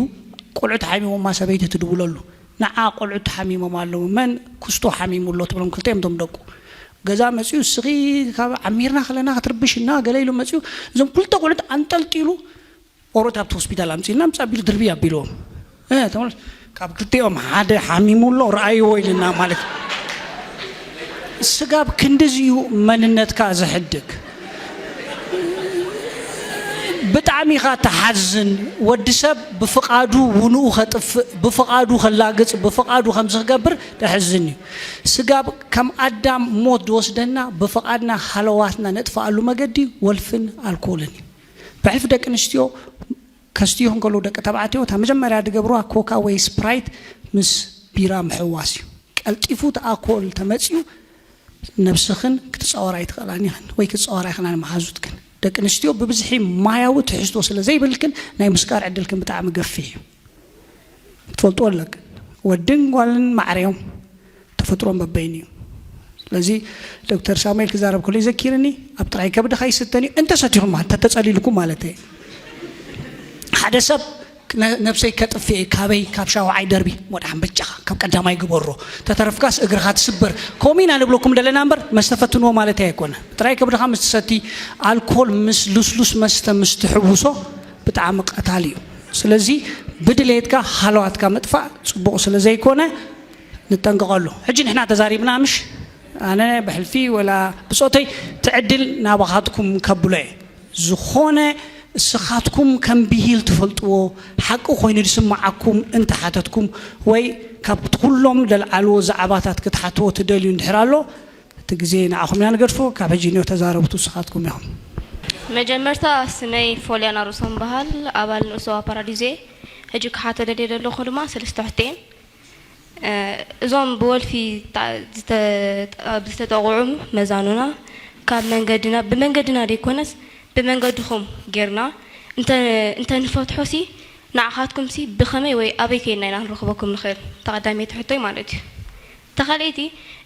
ቆልዑ ተሓሚሞማ ሰበይቲ ትድውለሉ ንዓ ቆልዑ ተሓሚሞም ኣለዉ መን ኩስቶ ሓሚሙ ኣሎ ትብሎም ክልተ እዮም ቶም ደቁ ገዛ መፅኡ እስኺ ካብ ዓሚርና ከለና ክትርብሽና ገለ ኢሉ መፅኡ እዞም ክልተ ቆልዑት ኣንጠልጢሉ ቆርበት ኣብቲ ሆስፒታል ኣምፂእና ምፃ ቢሉ ድርቢ ኣቢልዎም ካብ ክልቲኦም ሓደ ሓሚሙ ኣሎ ረኣይዎ ኢልና ማለት ስጋብ ክንድዚ እዩ መንነትካ ዘሕድግ ብጣዕሚ ኢኻ ተሓዝን ወዲ ሰብ ብፍቓዱ ውንኡ ከጥፍእ ብፍቓዱ ከላግፅ ብፍቓዱ ከምዚ ክገብር ተሕዝን እዩ ስጋብ ከም ኣዳም ሞት ዝወስደና ብፍቓድና ሃለዋትና ነጥፍኣሉ መገዲ ወልፍን ኣልኮልን እዩ ብሕልፊ ደቂ ኣንስትዮ ከስትዩ ከለዉ ደቂ ተባዕትዮ እታ መጀመርያ ዝገብርዋ ኮካ ወይ ስፕራይት ምስ ቢራ ምሕዋስ እዩ። ቀልጢፉ እቲ ኣኮል ተመፅዩ ነብስኽን ክትፃወራ ኣይትኽእላን ኢኽን ወይ ክትፃወራ ኢኽና ንመሓዙትክን። ደቂ ኣንስትዮ ብብዝሒ ማያዊ ትሕዝቶ ስለ ዘይብልክን ናይ ምስካር ዕድልክን ብጣዕሚ ገፊሕ እዩ። ትፈልጥዎ ኣለክን። ወድን ጓልን ማዕረዮም ተፈጥሮም በበይኑ እዩ። ስለዚ ዶክተር ሳሙኤል ክዛረብ ከሎ ይዘኪርኒ ኣብ ጥራይ ከብድኻ ይስተን እዩ እንተሰቲኹም እንተተጸሊልኩም ማለት እየ ሓደ ሰብ ነብሰይ ከጥፍእ ካበይ ካብ ሻውዓይ ደርቢ ወድሓን በጃኻ ካብ ቀዳማይ ግበሮ ተተረፍካስ እግርኻ ትስበር ከምኡ ኢና ንብለኩም ደለና እምበር መስተ ፈትንዎ ማለት ኣይኮነ ጥራይ ከብድኻ ምስ ትሰቲ ኣልኮል ምስ ልስሉስ መስተ ምስ ትሕውሶ ብጣዕሚ ቀታሊ እዩ ስለዚ ብድሌትካ ሃለዋትካ ምጥፋእ ጽቡቕ ስለ ዘይኮነ ንጠንቀቐሉ። ሕጂ ንሕና ተዛሪብና ምሽ ኣነ ብሕልፊ ወላ ብጾተይ ትዕድል ናባኻትኩም ከብሎ እየ። ዝኾነ እስኻትኩም ከም ብሂል ትፈልጥዎ ሓቂ ኮይኑ ዝስምዓኩም እንተሓተትኩም ወይ ካብ ኩሎም ለልዓልዎ ዛዕባታት ክትሓትዎ ትደልዩ እንድሕር ኣሎ እቲ ግዜ ንዓኹም ኢና ንገድፎ ካብ ሕጂ ንዮ ተዛረብቱ እስኻትኩም ኢኹም። መጀመርታ ስመይ ፎልያና ሩሶም በሃል ኣባል ንእስ ዞባ ፓራዲዞ እየ። ሕጂ ክሓቶ ደልየ ዘለኹ ድማ ሰለስተ ሕቶ እየን። እዞም ብወልፊ ዝተጠቕዑ መዛኑና ካብ መንገድና ብመንገድና ደይኮነስ ብመንገድኹም ጌርና እንተ እንተንፈትሖሲ ንዓኻትኩምሲ ብኸመይ ወይ ኣበይ ከይድና ኢና ክንረኽበኩም ንኽእል? እታ ቀዳመይቲ ሕቶይ ማለት እዩ። እታ ካልኣይቲ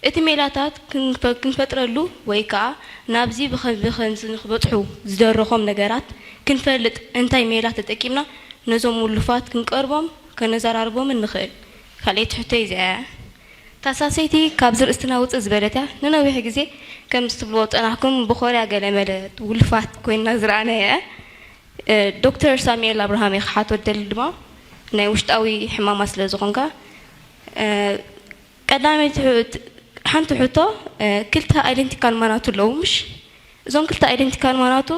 እቲ ሜላታት ክንፈ- ክንፈጥረሉ ወይ ከኣ ናብዚ ብኸ- ብኸምዚ ንክበጽሑ ዝደረኾም ነገራት ክንፈልጥ እንታይ ሜላ ተጠቂምና ነዞም ውሉፋት ክንቀርቦም ከነዘራርቦምን ንኽእል? ካልኣይቲ ሕቶይ እዚኣ እያ። እታ ሳልሰይቲ ካብዚ ርእስትና ውፅእ ዝበለት እያ። ንነዊሕ ግዜ ከም ዝትብልዎ ዝፀናሕኩም ብኾርያ ገለመለ ውልፋት ኮይንና ዝረኣናያ እያ። ዶክተር ሳሙኤል ኣብርሃም እየ ክሓቶ ደሊ ድማ ናይ ውሽጣዊ ሕማማት ስለ ዝኾንካ ቀዳመይቲ ሓንቲ ሕቶ ክልተ ኣይደንቲካል ማናቱ ኣለዉ ምሽ እዞም ክልተ ኣይደንቲካል ማናቱ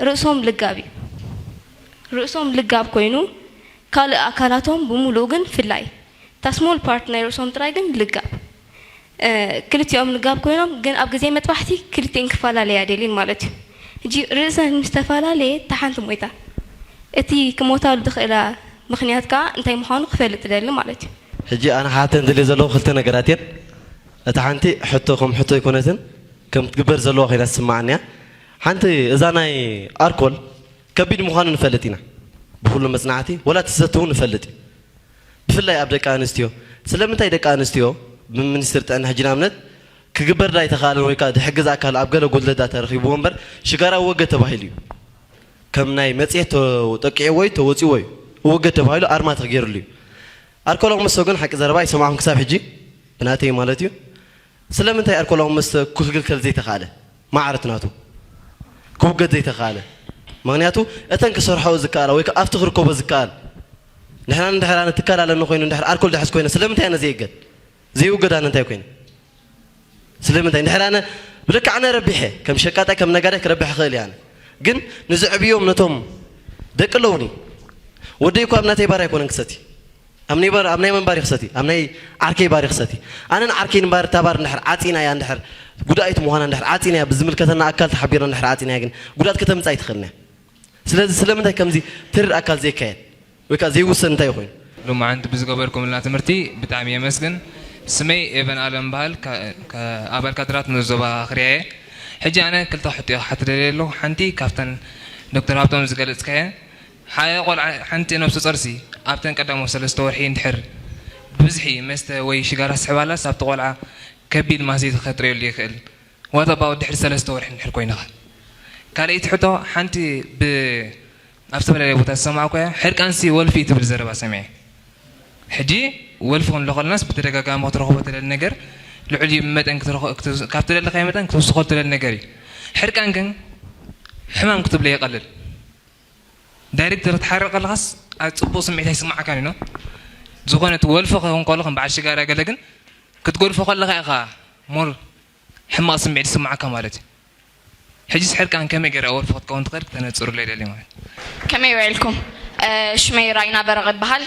ርእሶም ልጋብ እዩ ርእሶም ልጋብ ኮይኑ ካልእ ኣካላቶም ብምሉኡ ግን ፍላይ እታ ስሞል ፓርት ናይ ርእሶም ጥራይ ግን ልጋብ ክልቲኦም ልጋብ ኮይኖም ግን ኣብ ግዜ መጥባሕቲ ክልቲኤን ክፈላለያ ደልየን ማለት እዩ ሕጂ ርእሰን ምስ ተፈላለየ እታ ሓንቲ ሞይታ እቲ ክሞታሉ ዝኽእላ ምኽንያት ከዓ እንታይ ምዃኑ ክፈልጥ ደሊ ማለት እዩ ሕጂ ኣነ ክሓተን ዝደልየ ዘለኹ ክልተ ነገራት እየን እታ ሓንቲ ሕቶ ከም ሕቶ ኣይኮነትን ከም ትግበር ዘለዋ ኮይና ትስምዓኒ እያ ሓንቲ እዛ ናይ ኣርኮል ከቢድ ምዃኑ ንፈልጥ ኢና ብኹሉ መፅናዕቲ ወላ ትሰቲ እውን ንፈልጥ እዩ ብፍላይ ኣብ ደቂ ኣንስትዮ ስለምንታይ ደቂ ኣንስትዮ ብሚኒስትር ጥዕና ሕጂ ንኣብነት ክግበር ዳ ኣይተኻእለን ወይ ከዓ ዝሕግዝ ኣካል ኣብ ገለ ጉድለት ዳ ተረኺብዎ እምበር ሽጋራ ወገድ ተባሂሉ እዩ ከም ናይ መፅሄት ተጠቂዕዎ እዩ ተወፂዎ እዩ እወገድ ተባሂሉ ኣርማ ተገይርሉ እዩ ኣልኮላዊ መስተ ግን ሓቂ ዘረባ ኣይሰማዕኹም ክሳብ ሕጂ ብናተይ ማለት እዩ ስለምንታይ ኣልኮላዊ መስተ ክግልከል ዘይተኻእለ ማዕረት ናቱ ክውገድ ዘይተኻእለ ምክንያቱ እተን ክሰርሖ ዝከኣላ ወይ ኣብቲ ክርከቦ ዝከኣል ንሕና ንድሕር ኣነ ትካል ኣለኒ ኮይኑ ንድሕር ኣልኮል ድሕስ ኮይነ ስለምንታይ ኣነ ዘይእገድ ዘይውገድ ኣነ እንታይ ኮይነ ስለምንታይ ንድሕር ኣነ ብልክዕ ኣነ ረቢሐ ከም ሸቃጣይ ከም ነጋዳይ ክረብሕ ይኽእል እየ ኣነ ግን ንዝዕብዮም ነቶም ደቂ ኣለውኒ ወደይ እኮ ኣብ ናተይ ባር ኣይኮነን ክሰቲ ኣብ ናይ ባር ኣብ ናይ መን ባር ይኽሰቲ ኣብ ናይ ዓርከይ ባር ይኽሰቲ ኣነ ንዓርከይ ንባር እታ ባር እንድሕር ዓፂና እያ እንድሕር ጉዳኢት ምዃና እንድሕር ዓፂና እያ ብዝምልከተና ኣካል ተሓቢርና እንድሕር ዓፂና እያ ግን ጉዳት ከተምፅእ ኣይትኽእልን እያ ስለዚ ስለምንታይ ከምዚ ትርር ኣካል ዘይካየድ ወይ ከዓ ዘይውሰን እንታይ ኮይኑ ሎማዓንቲ ብዝገበርኩምልና ትምህርቲ ብጣዕሚ የመስግን። ስመይ ኤቨን ኣለም በሃል፣ ኣባል ካድራት ንኡስ ዞባ ክርያ እየ። ሕጂ ኣነ ክልተ ሕቶ እየ ክሓትት ደልየ ኣለኹ። ሓንቲ ካብተን ዶክተር ሃብቶም ዝገለፅካየን፣ ሓደ ቆልዓ ሓንቲ ነብሰ ፆርሲ ኣብተን ቀዳሞት ሰለስተ ወርሒ እንድሕር ብብዝሒ መስተ ወይ ሽጋራ ትስሕብ ኣላስ ኣብቲ ቆልዓ ከቢድ ማስይቲ ከጥርየሉ ይኽእል? What about ድሕሪ ሰለስተ ወርሒ እንድሕር ኮይንኻ? ካልኣይቲ ሕቶ ሓንቲ ብ ኣብ ዝተፈላለየ ቦታ ዝሰማዕኩ እያ ሕርቃንሲ ወልፊ እዩ ትብል ዘረባ ሰሚዐ ሕጂ ወልፊ ክንብሎ ከለናስ ብተደጋጋሚ ክትረኽቦ ትደሊ ነገር ልዑል እዩ መጠን ካብ ትደለካዮ መጠን ክትውስኾ ትደሊ ነገር እዩ ሕርቃን ግን ሕማም ክትብሎ ይቐልል ዳይሬክተር ክትሓርቕ ከለኻስ ኣብ ፅቡቕ ስምዒት ኣይስማዓካን እዩ ዝኾነ እቲ ወልፊ ክኸውን ከሎ ከም በዓል ሽጋራ ገለ ግን ክትጎልፎ ከለኻ ኢኻ ሞር ሕማቕ ስምዒት ዝስምዓካ ማለት እዩ። ሕጂስ ሕርቃን ከመይ ገይራ ወልፊ ክትከውን ትኽእል ክተነጽሩለይ ደልየ ማለት እዩ። ከመይ ውዒልኩም? ሽመይ ራይና በረቐ እበሃል።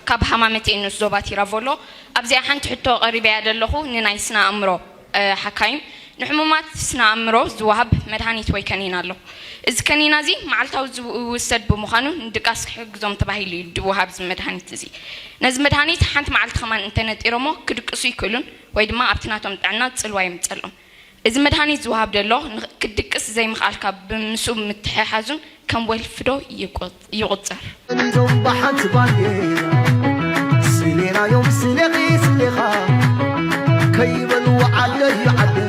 ካብ ሃማመተኤ ንኡስ ዞባ ቲራቮሎ። ኣብዚኣ ሓንቲ ሕቶ ቀሪበያ ዘለኹ ንናይ ስነ ኣእምሮ ሓካይም። ንሕሙማት ስነ ኣእምሮ ዝወሃብ መድሃኒት ወይ ከኒን ኣሎ። እዚ ከኒና እዚ መዓልታዊ ዝውሰድ ብምዃኑ ንድቃስ ክሕግዞም ተባሂሉ እዩ ዝወሃብ እዚ መድሃኒት እዚ። ነዚ መድሃኒት ሓንቲ መዓልቲ ከማን እንተነጢሮሞ ክድቅሱ ይክእሉን ወይ ድማ ኣብቲ ናቶም ጥዕና ጽልዋ የምጸሎም። እዚ መድሃኒት ዝወሃብ ዘሎ ክድቅስ ዘይምኽኣልካ ብምስኡ ምትሕሓዙን ከም ወልፊ ዶ ይቑጸር? እዞም ብሓንቲ ባንዴራ ስሌናዮም ስሌኺ ስሌኻ ከይበልዎ ዓደይ ዓድኻ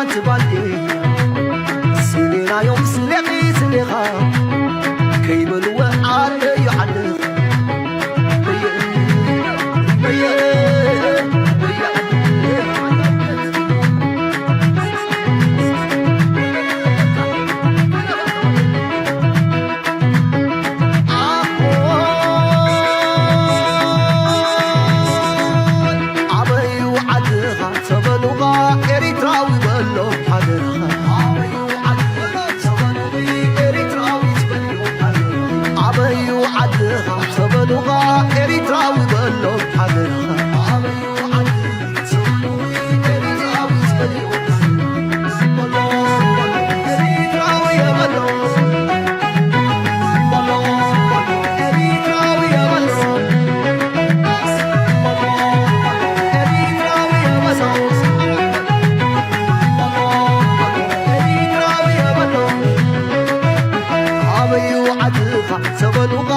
ሓንቲ ባንዴራ ስሌናዮም ስሌኺ ስሌኻ ከይበልወ ዓደዩ ዓድኻ ኣበዩ ዓድኻ ተበሉኻ ኤሪትራዊ በሎ ሓደርኻ ኣበዩ ዓድኻ ተበሉኻ ኤሪትራዊ በሎ ሓደርኻ ኣበዩ ዓድኻ ተበሉኻ ኤሪትራዊ በሎ ሓደርኻ ኣበዩ ዓድኻ ተበሉኻ ኤሪትራዊ በሎ ኤሪትራዊ በሎ ኣበዩ ዓድኻ ሰበሉኻ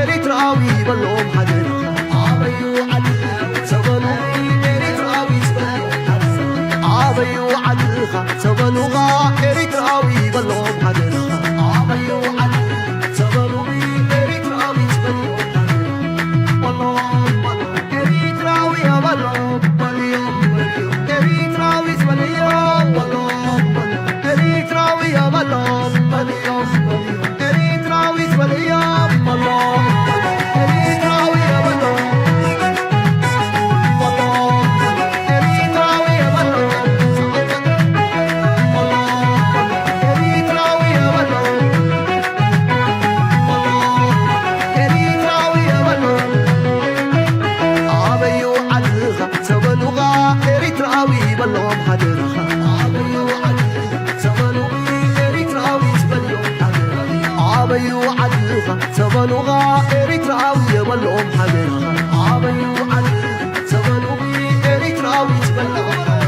ኤሪትራዊ በሎም ሓደርኻ ኣበዩ ዓድኻ ሰበሉ ኤሪትራዊ በሎም ሓደርኻ ኣበዩ ዓድኻ ሰበሉኻ ኤሪትራዊ በሎም ሓደርኻ ኣበዩ ዓድኻ ሰበሉ ኤሪትራዊ በሎም ኤሪትራዊ በሎም ኤሪትራዊ በሎም ኤሪትራዊ በሎም ኤሪትራዊ በሎም ኤሪትራዊ በሎም ኤሪትራዊ በሎም ኤሪትራዊ በሎም ኤሪትራዊ በሎም ኣበዩ ዓድኻ ሰበሉኻ ኤሪትራዊ በሎም ሓደርኻ ኣበዩ ዓድኻ ሰበሉ ኤሪትራዊ በሎም ሓደርኻ ኣበዩ ዓድኻ ሰበሉኻ ኤሪትራዊ የበሎም ሓደርኻ ኣበዩ ዓድኻ ሰበሉ ኤሪትራዊ በሎም